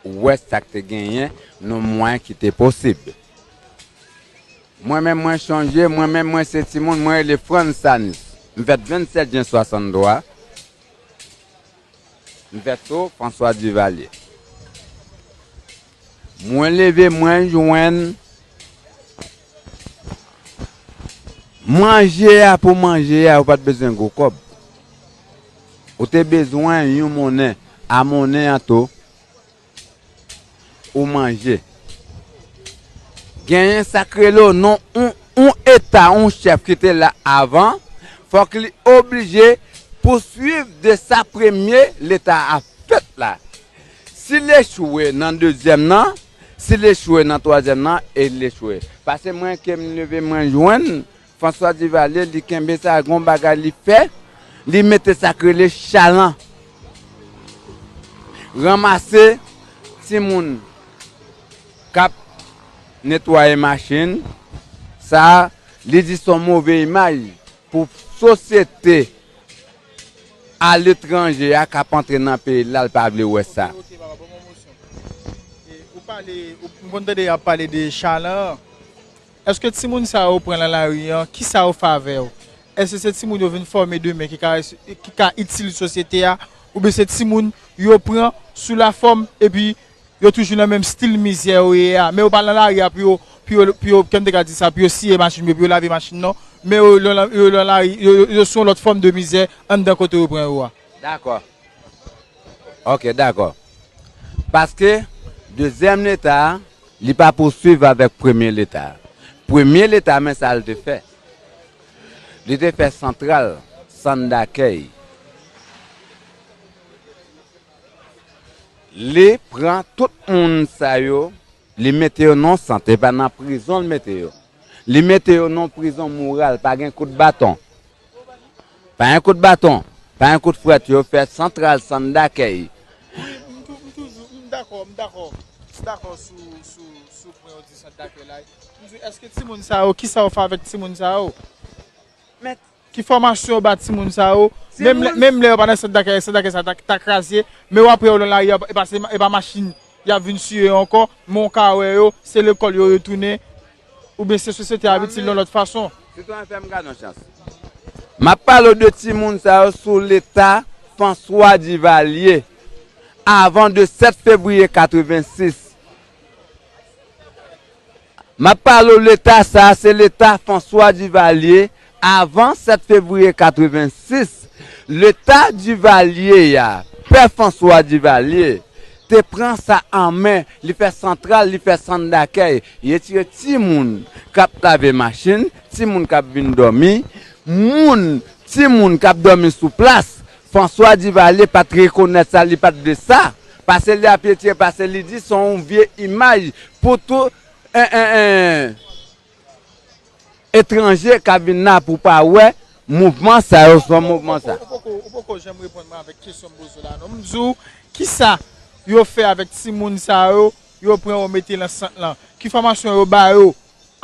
wè sa k te genyen nan mwen ki te posib. Mwen menm, mwen chonje, mwen menm, mwen se timoun, mwen rele Frantz Sanis. M fèt vennsèt jen swasanntwa. M fèt sou François Duvalier. Mwen leve, mwen jwenn manje a, pou manje a, ou pa t bezwen gwo kòb. Ou te bezwen yon monnen, a monnen an tou, ou manje. Genyen sa k rele w non yon, yon eta, yon chèf ki te la avan, fòk li oblije pouswiv de sa premye leta a fèt la. Si l echwe nan dezyèm nan, si l echwe nan twazyèm nan, e l echwe. Paske mwen ke m leve, mwen jwenn, François Duvalier, li kenbe sa, gon bagay li fè, li mete sa k rele chalan. Ranmase timoun k ap netwaye machin, sa, li di se yon move imaj pou sosyete aletranje a k ap antre nan peyi l la, l pa vle wè sa. Pale, ou, m konn tande y ap pale de chalan an. Èske timoun sa yo pran nan lari an, kisa yo fè avè yo? Èske se timoun yo vin fòme demen ki ka, ki ka itil sosyete a, oubyen se timoun yo pran sou lafòm epi yo toujou nan menm stil mizè yo ye a, men yo pa nan lari a pou yo, pou yo, pou yo, kòm te ka di sa, pou yo siye machin yo, pou yo lave machin non, men yo, yo, yo nan lari, yo, yo, yo sou yon lòt fòm de mizè anndan kote yo pran yo a. Dakò. Ok, dakò. Paske dezyèm leta a, li pa pouswiv avèk premye leta a. Premye leta, men sa l te fè. Li te fè santral, sant dakèy. Li pran tout moun sa yo, li mete yo nan sant, e pa nan prizon l mete yo. Li mete yo nan prizon moral, pa gen kout baton. Pa gen kout baton, pa gen kout frèt, yo fè santral, sant dakèy. Wi, m tou, m toujou, m dakò, m dakò. M dakò sou, sou, sou pwen yo di sant dakèy la. M di, èske timoun sa yo, kisa yo fè avèk timoun sa yo? Ki fòmasyon yo ba timoun sa yo? Menm lè, menm lè yo pa nan sant dakèy, sant dakèy sa ta, ta kraze, men yo apre yo nan lari a, e pa se, e pa machin y ap vin siye yo ankò, men w ka wè yo, se lekòl yo retounen, oubyen se sosyete a ap itil nan lòt fason. Sitwayen, fè m gade yon chans. M ap pale w de timoun sa yo sou leta François Duvalier, avan de sèt fevriye katrevensis. M ap pale w leta sa a, se leta François Duvalier, avan sèt fevriye katrevensis. Leta Duvalier a, pè François Duvalier, te pran sa an men, li fè santral, li fè sant dakèy, li retire timoun k ap lave machin, timoun k ap vin dòmi, moun, timoun k ap dòmi sou plas. François Duvalier pa t rekonèt sa, li pa t vle sa. Pase li ap retire, pase li di se yon vye imaj pou tou, en, en, en, etranje k ap vin la pou pa wè mouvman sa yo, swa mouvman sa. Ou poko, ou poko janm reponn mwen avèk kesyon m poze w la non. M di w, kisa yo fè avèk timoun sa yo, yo pran yo mete nan sant lan? Ki fòmasyon yo ba yo?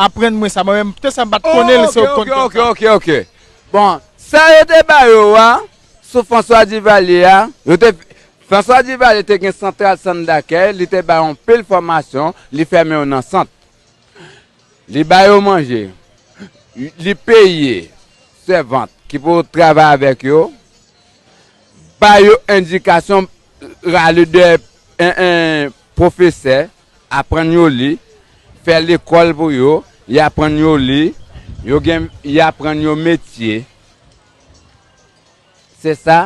Aprann mwen sa, mwen menm, te sa m pa t konnen l, se yo k konn konn sa. Ok, ok, ok. Bon, sa yo te ba yo a, sou François Duvalier a, yo te, François Duvalier te gen santral sant dakèy, li te ba yo anpil fòmasyon, li fèmen yo nan sant. Li ba yo manje. Li peye sèvant ki pou travay avèk yo. Ba yo endikasyon, rale de, en, en, pwofesè, aprann yo li, fè lekòl pou yo, y aprann yo li, yo gen, y aprann yo metye. Se sa,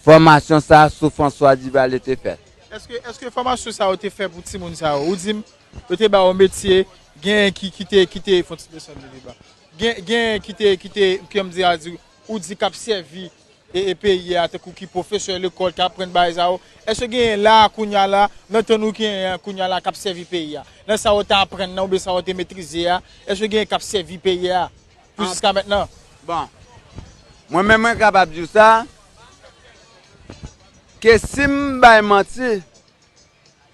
fòmasyon sa sou François Duvalier te fèt. Èske, èske fòmasyon sa yo te fè pou timoun sa yo? Ou di m, yo te ba yo metye, genyen ki, ki te, ki te, fè yon ti desann li pi ba. Gen, genyen ki te, ki te, kòm di a di, ou di k ap sèvi e, e peyi a, tankou ki pwofesè lekòl, k ap aprann bagay sa yo. Èske genyen la, kounye a la, nan tan nou genyen an, kounye a la, k ap sèvi peyi a? Nan sa yo te aprann nan, oubyen sa yo te metrize a, èske genyen k ap sèvi peyi a pou jiska mentnan? Bon, mwen menm mwen kapab di w sa, ke si m bay manti,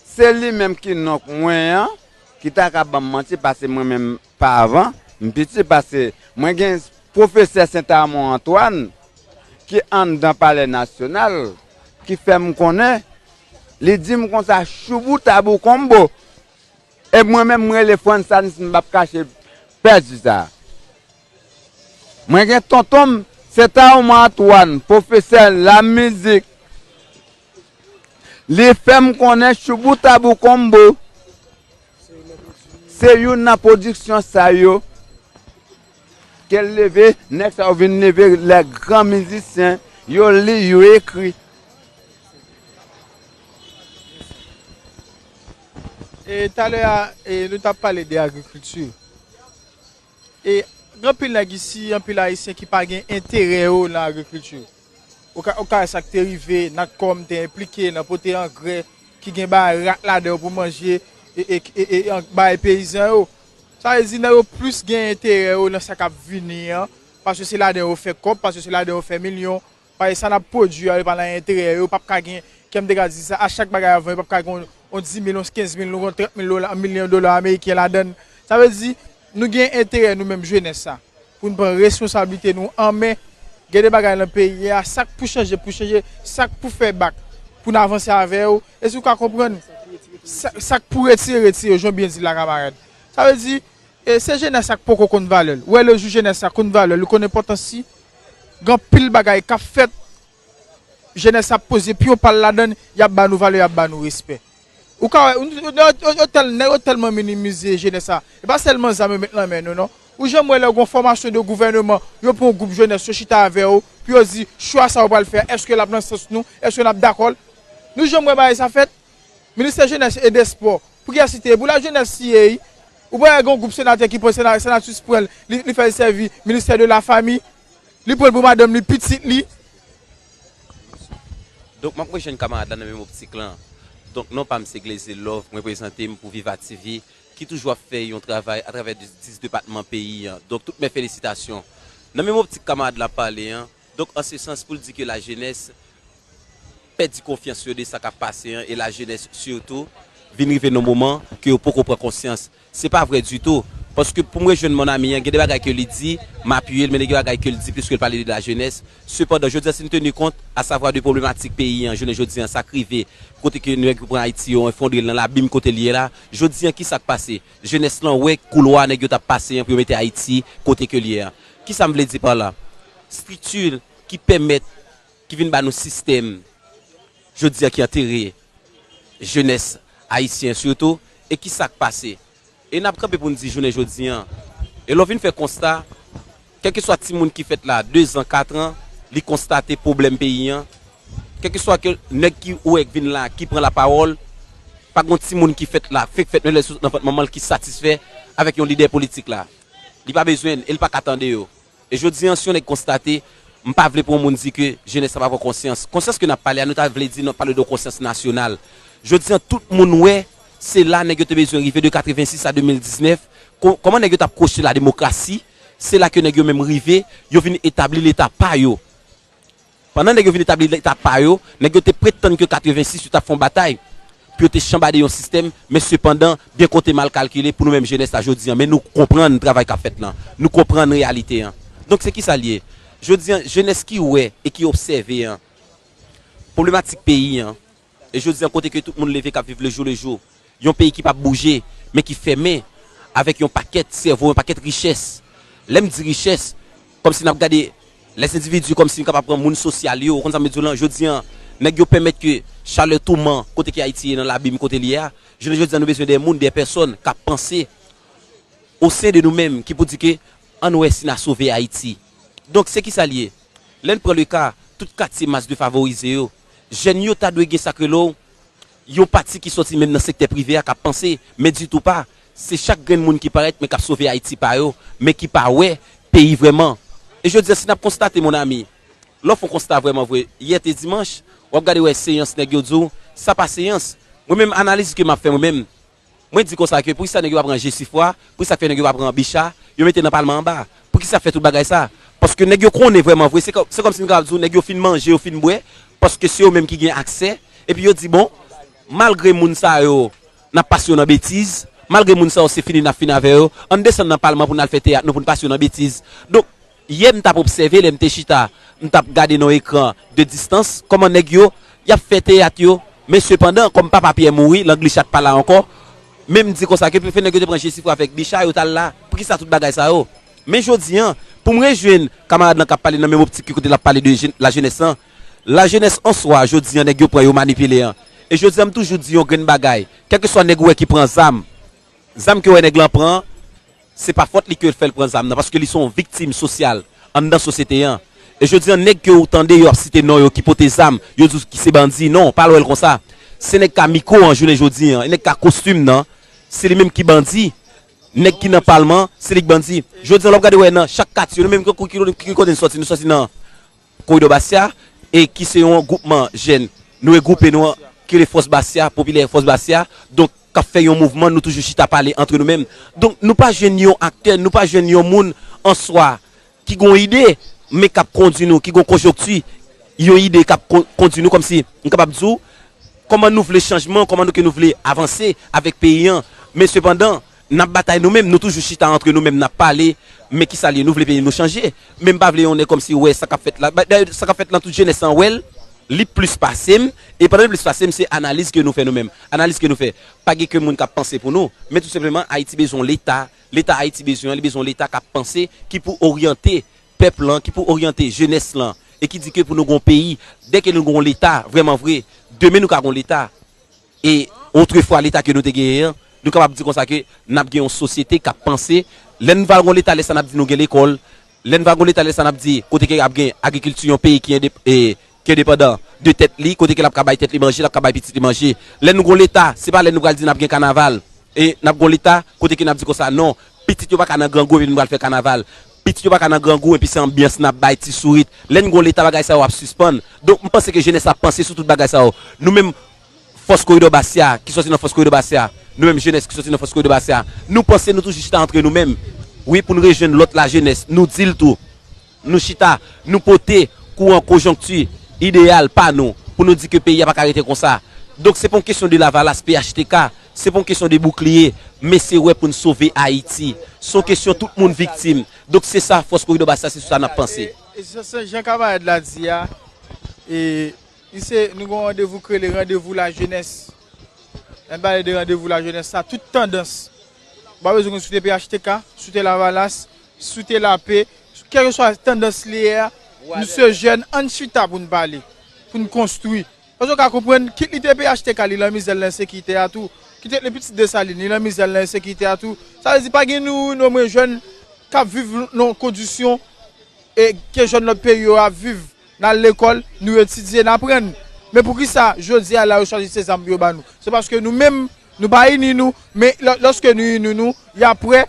se li menm ki nonk mwen an, ki ta ka ban m manti, paske mwen menm pa avan, m piti, paske mwen gen pwofesè Sent Amon Antwàn, ki anndan Palè Nasyonal, ki fè m konnen, li di m konsa, Choubou Tabou Konbo. E mwen menm, m rele Frantz Sanis, m p ap kache pèdi sa. Mwen gen tonton m, Sent Amon Antwàn, pwofesè lamizik. Li fè m konnen Choubou Tabou Konbo, se youn nan pwodiksyon sa yo ke l leve, nèg sa yo vin leve, lè gran mizisyen, yo li, yo ekri. E talè a, e, nou t ap pale de agrikilti. E gen anpil nèg isi, anpil Ayisyen ki pa gen enterè yo nan agrikilti. Ou ka, ou ka wè sa k te rive, Natcom te enplike nan pote angrè ki gen bay rat ladan yo pou manje, e, e, e, e, an, bay peyizan yo. Sa vle di, nèg yo plis gen enterè yo nan sa k ap vini an, paske se ladan yo fè kòb, paske se ladan yo fè milyon. Paske sa n ap pwodui a, yo pa nan enterè yo, yo p ap ka gen, kè m te ka di sa, a chak bagay ap vann, yo p ap ka gen yon, yon dis mil, yon kenz mil, yon trant mil dola, yon milyon dola ameriken ladan l. Sa vle di, nou gen enterè nou menm jenès sa, pou n pran responsablite nou an men, gen de bagay nan peyi a, sa k pou chanje, pou chanje, sa k pou fè bak, pou n avanse avè yo. Èske w ka konprann? Sa, sa k pou retire, retire, jan w byen di la, kamarad. Sa vle di, e se jenès sa k poko konn valè l. Ou wè lejou jenès sa konn valè l, li konn enpòtans li. Gen anpil bagay k ap fèt, jenès ap poze pye yo pa l ladan l, y ap ba nou valè, y ap ba nou respè. Ou ka wè, yo, yo, yo, yo tèl-, nèg yo tèlman minimize jenès sa. E pa sèlman zam yo met nan men nou, non. Ou janm wè lè gen yon fòmasyon de gouvèneman, yo pran yon gwoup jenès, yo chita avè yo, pou yo di, chwa sa yo pral fè a, èske l ap nan sans nou, èske n ap dakò l? Nou janm wè bagay sa fèt? Ministè jenès e dèspò, pou kiyès li te ye? Pou lajenès li ye, wi. Ou pa wè gen yon gwoup senatè ki pran sena-, senatus pran l, li, li fè l sèvi ministè de la fami, li pran l pou madanm li, pitit li. Donk, m ap rejoinn kamarad la nan menm optik lan. Donk, non pa m se Glaze Love, mwen prezante m pou Viva T V, ki toujou ap fè yon travay atravè dis depatman peyi an. Donk, tout mè felisitasyon. Nan menm optik kamarad la pale an, donk, an se sans pou l di ke lajenès pèdi konfyans yo de sa k ap pase an, e lajenès sitou vin rive nan moman ke yo poko pran konsyans. Se pa vrè ditou. Paske pou m rejwenn mon ami an, gen de bagay ke li di, m apiye l, men gen de bagay ke l di, pliske l pale de lajenès. Sepandan, jodi a, si n teni kont, asavwa de pwoblematik peyi an, jounen jodi a, sa k rive, kote ke nèg yo pran Ayiti yo, efondre l nan labim kote l ye la, jodi a, ki sa k pase? Jenès lan wè koulwa nèg yo t ap pase an pou yo mete Ayiti kote ke l ye a. Ki sa m vle di pa la? Estrikti ki pèmèt, ki vin ba nou sistèm, jodi a, ki antere jenès ayisyen sitou, e ki sa k pase? E n ap kanpe pou n di jounen jodi an, e lè w vin fè konsta, kèlkeswa timoun ki fèt la, dezan, katran, li konstate pwoblèm peyi an, kèlkeswa ke nèg ki ou wè k vin la, ki pran lapawòl, pa gen yon timoun ki fèt la, fenk fèt, menm lè l sot nan vant manman l, ki satisfè avèk yon lidè politik la. Li pa bezwen l, e l pa ka tande yo. E jodi an, si yon nèg konstate, m pa vle pou yon moun di ke jenès la pa pran konsyans. Konsyans ke n ap pale a, nou ta vle di n ap pale de yon konsyans nasyonal. Jodi an, tout moun wè, se la nèg yo te bezwen rive de katrevensis a de mil diznèf. Ko-, kòman nèg yo t ap kwoche la demokrasi, se la ke nèg yo menm rive, yo vin etabli leta pa yo. Pandan nèg yo vin etabli leta pa yo, nèg yo te pretann ke katrevensis yo t ap fè yon batay pou yo te chanbade yon sistèm, men sepandan, byen konte mal kalkile pou nou menm jenès la jodi an, men nou konprann travay k ap fèt lan, nou konprann reyalite an. Donk se kisa l ye? Jodi an, jenès ki wè e ki obsève an, pwoblematik peyi an, e jodi an kote ke tout moun leve k ap viv lejou lejou, yon peyi ki p ap bouje, men ki fèmen avèk yon pakèt sèvo, yon pakèt richès. Lè m di richès, kòmsi n ap gade lèzendividi, kòmsi n kapab pran moun sosyal yo, ou konn sa m vle di w lan, jodi an, nèg yo pèmèt ke chalè touman kote ke Ayiti ye nan labim kote l ye a, jounen jodi an nou bezwen de moun, de pèsòn k ap panse o sen de nou menm ki pou di ke ann wè si n a sove Ayiti. Donk se kisa l ye? Lè n pran le ka, tout katye mas defavorize yo, jèn yo ta dwe gen sa k rele w yon pati ki sòti menm nan sektè prive a k ap panse, men ditou pa. Se chak grenn moun ki parèt men k ap sove Ayiti pa yo, men ki pa wè peyi vrèman. E jodi a si n ap konstate mon ami, lè w fè yon konsta vrèman vre, yè te dimanch, w ap gade wè seyans nèg yo di w, sa pa seyans. Mwen menm analiz ke m ap fè mwen menm, mwen di konsa ke poukisa nèg yo pa pran Jesifwa, poukisa k fè nèg yo pa pran Bicha, yo mete nan palman anba? Poukisa fè tout bagay sa? Paske nèg yo konnen vrèman vre, se kò-, se kòmsi m kapab di w nèg yo fin manje, yo fin bwè, paske se yo menm ki gen aksè, epi yo di bon, malgre moun sa yo, n ap pase yo nan betiz, malgre moun sa yo se fini n ap fini avè yo, ann desann nan palman pou n al fè teyat nou pou n pase yo nan betiz. Donk, yè m t ap obsève lè m te chita, m t ap gade nan yon ekran de distans, kòman nèg yo, y ap fè teyat yo, men sepandan, kòm Papa Pyè mouri, Langlichat pa la ankò, men m di konsa ke pou fè nèg yo te pran Jesifwa avèk Bicha, yo t al la, poukisa tout bagay sa yo? Men jodi an, pou m rejwenn kamarad lan k ap pale nan menm optik ki kote l ap pale de je-, lajenès lan, lajenès an swa, jodi an, nèg yo pran yo manipile an. E jodi an, m toujou di yon grenn bagay, kèlkeswa nèg ou wè ki pran zam, zam ke w wè nèg lan pran, se pa fòt li ke l fè l pran zam nan, paske li se yon viktim sosyal anndan sosyete an. E jodi an, nèg ke w tande yo ap site non yo ki pote zam, yo di w ki se bandi, non, pa al wè l konsa. Se nèg ka mikwo an jounen jodi an, e nèg ka kostim nan, se li menm ki bandi. Nèg ki nan palman, se li k bandi. Jodi an, lè w ap gade wè nan chak katye, nou menm ki, ki, ki kote n sòti, nou sòti nan Koridò Basya, e ki se yon gwoupman jèn, nou regwoupe nou an, ki rele Fòs Basya, Popilè Fòs Basya, donk, k ap fè yon mouvman, nou toujou chita pale antre nou menm. Donk, nou pa jwenn yon aktè, nou pa jwenn yon moun an swa ki gon ide, men k ap kondui nou, ki gon konjonkti, yon ide k ap kon-, kondui nou, kòmsi, m kapab di w, kòman nou vle chanjman, kòman nou ke nou vle avanse avèk peyi an. Men sepandan, n ap batay nou menm, nou toujou chita antre nou menm, n ap pale, men kisa l ye, nou vle peyi nou chanje. Men m pa vle yon nèg kòmsi wè sa k ap fèt la. Ba-, dayè, sa k ap fèt lan, tout jenès lan wè l. Li plis pase m, e pandan li plis pase m, se analiz ke nou fè nou menm. Analiz ke nou fè. Pa gen ke moun k ap panse pou nou, men tou senpleman, Ayiti bezwen yon Leta. Leta Ayiti bezwen an, li bezwen yon Leta k ap panse, ki pou oryante pèp lan, ki pou oryante jenès lan, e ki di ke pou nou gen yon peyi, dèke nou gen yon Leta, vrèman vre, demen nou ka gen yon Leta. E otrefwa, Leta ke nou te genyen an, nou kapab di konsa ke n ap gen yon sosyete k ap panse. Lè n va gen yon Leta, lè sa n ap di nou gen lekòl. Lè n va gen yon Leta, lè sa n ap di kote ke ap gen agrikilti, yon peyi ki endep-, e, ki endepandan de tèt li, kote ke l ap ka bay tèt li manje, l ap ka bay pitit li manje. Lè nou gen yon Leta, se pa lè nou pral di n ap gen kanaval. E n ap gen yon Leta, kote ke n ap di konsa, non, pitit yo pa ka nan grangou epi nou pral fè kanaval. Pitit yo pa ka nan grangou epi se anbyans n ap bay ti sourit. Lè n gen yon Leta, bagay sa yo ap sispann. Donk, m panse ke jenès la ap panse sou tout bagay sa yo. Nou menm, Fòs Koridò Basya, ki sòti nan Fòs Koridò Basya, nou menm jenès ki sòti nan Fòs Koridò Basya, nou panse nou toujou chita antre nou menm. Wi, pou n rejwenn lòt lajenès, nou di l tou. Nou chita, nou pote kouran konjonkti ideyal pa nou, pou nou di ke peyi a pa ka rete konsa. Donk, se pa yon kesyon de Lavalas, P H T K, se pa yon kesyon de boukliye, men se wè pou n sove Ayiti. Se yon kesyon tout moun viktim. Donk, se sa, Fòs Koridò Basya, se sou sa n ap panse. E, e, se, se jan kamarad la di a, e, Li se, nou gen yon randevou k rele randevou lajenès. Lè n pale de randevou lajenès, sa tout tandans. Ou pa bezwen konn si w te P H T K, si w te Lavalas, si w te Lape, kèlkeswa tandans li ye a, nou se jèn, ann chita pou n pale, pou n konstwi. Paske w ka konprann, kit li te P H T K, li nan mizè, l nan ensekirite a tou. Kit li pitit Desalin, li nan mizè, l nan ensekirite a tou. Sa vle di, pa gen nou, nou mwen jèn k ap viv nan kondisyon e ke jèn lòt peyi yo ap viv. N al lekòl, nou etidye, n aprann. Men poukisa jodi a la yo chwazi se zam pou yo ba nou? Se paske nou menm, nou pa ini nou, men lò-, lòske nou ini nou, y ap prè,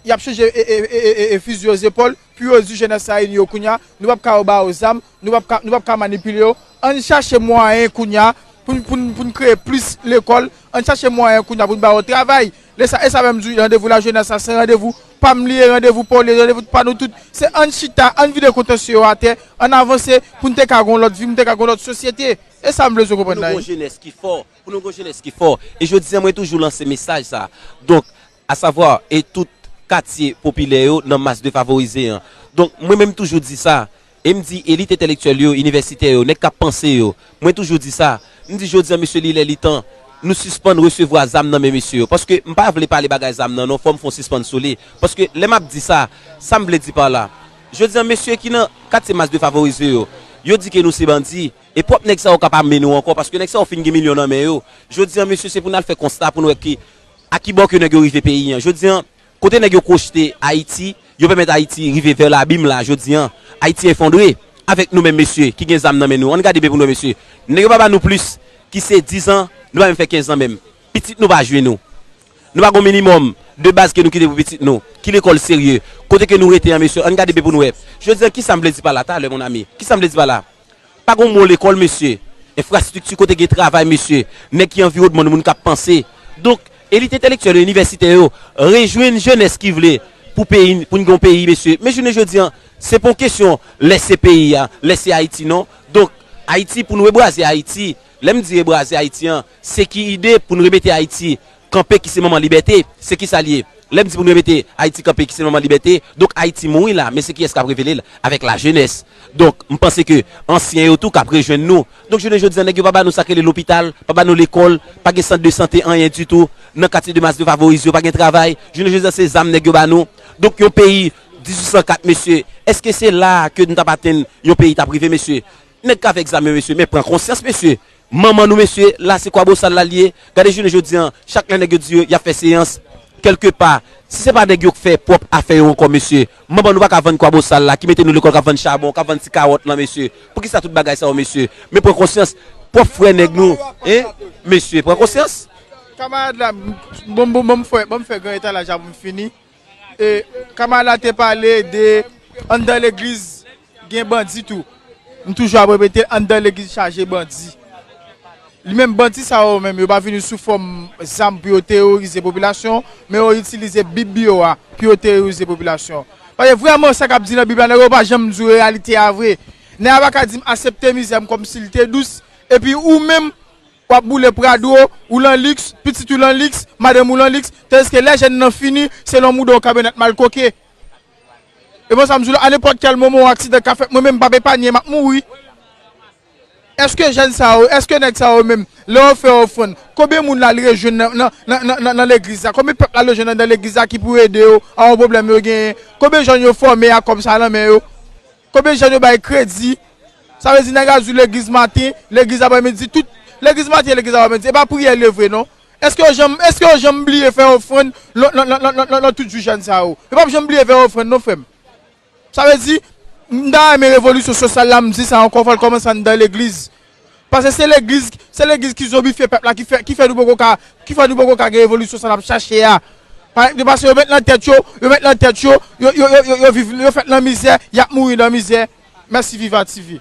y ap chanje e, e, e, e, e fizi yo zepòl, pou yo di jenès la ini yo kounye a, nou p ap ka ba yo zam, nou p ap ka, nou p ap ka manipile yo. Ann chache mwayen kounye a pou n, pou n, pou n kreye plis lekòl. Ann chache mwayen kounye a pou n ba yo travay. Lè sa, e sa menm di, randevou lajenès la, se randevou pa m li ye, randevou pa w li ye, randevou pa nou tout. Se ann chita, ann vide kontansye yo atè, ann avanse pou n te ka gen yon lòt vi, pou n te ka gen yon lòt sosyete. E sa m vle di w konprann la. Pou nou gen yon jenès ki fò, pou nou gen yon jenès ki fò. E jodi a, mwen toujou lanse mesaj sa. Donk, asavwa, e tout katye popilè yo nan mas defavorize an. Donk, mwen menm toujou di sa, e m di elit entèlektyèl yo, inivèsitè yo, nèg k ap panse yo, mwen toujou di sa, m di jodi a, mesye, li lè li tan, nou sispann resevwa zam nan men mesye yo. Paske m pa vle pale bagay zam nan, non, fò m fè yon sispann sou li. Paske lè m ap di sa, sa m vle di pa la, jodi a, mesye ki nan katye mas defavorize yo, yo di ke nou se bandi, e pwòp nèg sa yo k ap ame nou ankò, paske nèg sa yo fin gen milyon nan men yo. Jodi a, mesye, se pou n al fè konsta pou n wè ki, a ki bò ke nèg yo rive peyi an. Jodi a, kote nèg yo kwochte Ayiti, yo pèmèt Ayiti rive vè labim la, jodi a, Ayiti efondre. Avèk nou menm, mesye, ki gen zam nan men nou. Ann gade byen pou n wè, mesye. Nèg yo pa ba nou plis ki se diz an, nou pa menm fè kenz an menm. Pitit nou pa jwe nou. Nou pa gon minimòm de baz ke nou kite pou pitit nou. Ki lekòl serye? Kote ke nou rete an, mesye? Ann gade byen pou n wè. Jodi a, kisa m vle di pa la, talè, mon ami? Kisa m vle di pa la? Pa gon mo lekòl, mesye. Enfrastrikti kote gen travay, mesye. Nèg ki anviwònman nou, moun k ap panse. Donk, elit entèlektyèl yo, inivèsitè yo, rejwenn jenès ki vle pou peyi, pou n gen yon peyi, mesye. Men jounen jodi a, se pa yon kesyon lè se peyi a, lè se Ayiti, non. Donk, Ayiti, pou n rebraze Ayiti, lè m di rebraze Ayiti an, se ki ide pou n remete Ayiti kanpe ki se manman libète, se kisa l ye? Lè m di pou n remete Ayiti kanpe ki se manman libète, donk Ayiti mouri la, men se kiyès k ap revele l? Avèk lajenès. Donk, m panse ke ansyen yo tou k ap rejwenn nou. Donk, jounen jodi a, nèg yo pa ba nou sa k rele lopital, pa ba nou lekòl, pa gen sant de sante, anyen ditou. Nan katye de mas defavorize yo, pa gen travay. Jounen jodi a, se zam nèg yo ba nou. Donk, yon peyi dizuit san kat, mesye, èske se la ke nou t ap atenn yon peyi t ap rive, mesye? Nèg k avèk zam yo, mesye, men pran konsyans, mesye. Manman nou, mesye, la se Kwabosal la l ye. Gade jounen jodi a, chak lè nèg yo di yo, y ap fè seyans, kèlkepa, si se pa nèg yo k fè pwòp afè yo ankò, mesye, manman nou pa ka vann Kwabosal la, ki mete nou lekòl, k ap vann chabon, k ap vann ti kawòt lan, mesye. Poukisa tout bagay sa yo, mesye? Men pran konsyans, pwòp frè nèg nou, en, mesye, pran konsyans. Kamarad la, bon, bon, bon, m fè, bon, m fè gran etalaj la pou m fini. E, kamarad la te pale de anndan legliz gen bandi tou. M toujou ap repete, anndan legliz chaje bandi. Li menm bandi sa yo menm, yo pa vini sou fòm zam pou yo teworize popilasyon, men yo itilize Bib yo a pou yo teworize popilasyon. Paske vrèman, sa k ap di nan Bib la, nèg yo pa janm di w reyalite a vre. Nèg la pa ka di m aksepte mizè m kòmsi l te dous, epi ou menm, w ap boule Prado, ou lan liks, pitit ou lan liks, madanm ou lan liks, tandiske lè jèn nan fini, se lan mouda yon kabènèt mal koke. E bon, sa m di w la, a nenpòt kèl moman, yon aksidan ka fèt, mwen menm, m p ap epanye, m ap mouri. Èske jèn sa yo, èske nèg sa yo menm, lè yo fè ofrann, konbyen moun l al rejwenn nan, nan, nan, nan, nan, nan legliz la? Konbyen pèp l al rejwenn nan, nan legliz la ki pou ede yo a yon pwoblèm yo genyen? Konbyen jèn yo fòme a kòb sa nan men yo? Konbyen jèn yo bay kredi? Sa vle di nèg a di legliz maten, legliz aprèmidi, tout legliz maten, legliz aprèmidi. E pa priyè li ye vre non. Èske yo janm, èske yo janm bliye fè ofrann nan, nan, nan, nan, nan, nan tout jou jèn sa yo? Yo p ap janm bliye fè ofrann non frè m. Sa vle di, m ta renmen revolisyon sosyal la, m di sa ankò, fò l kòmanse anndan legliz. Paske se legliz, se legliz ki zonbifye pèp la, ki fè, ki fè nou poko ka, ki fè nou poko ka gen revolisyon sa n ap chache a. Pa- Paske yo met nan tèt yo, yo met nan tèt yo, yo, yo, yo, yo, yo viv, yo fèt nan mizè, y ap mouri nan mizè. Mèsi Viva T V.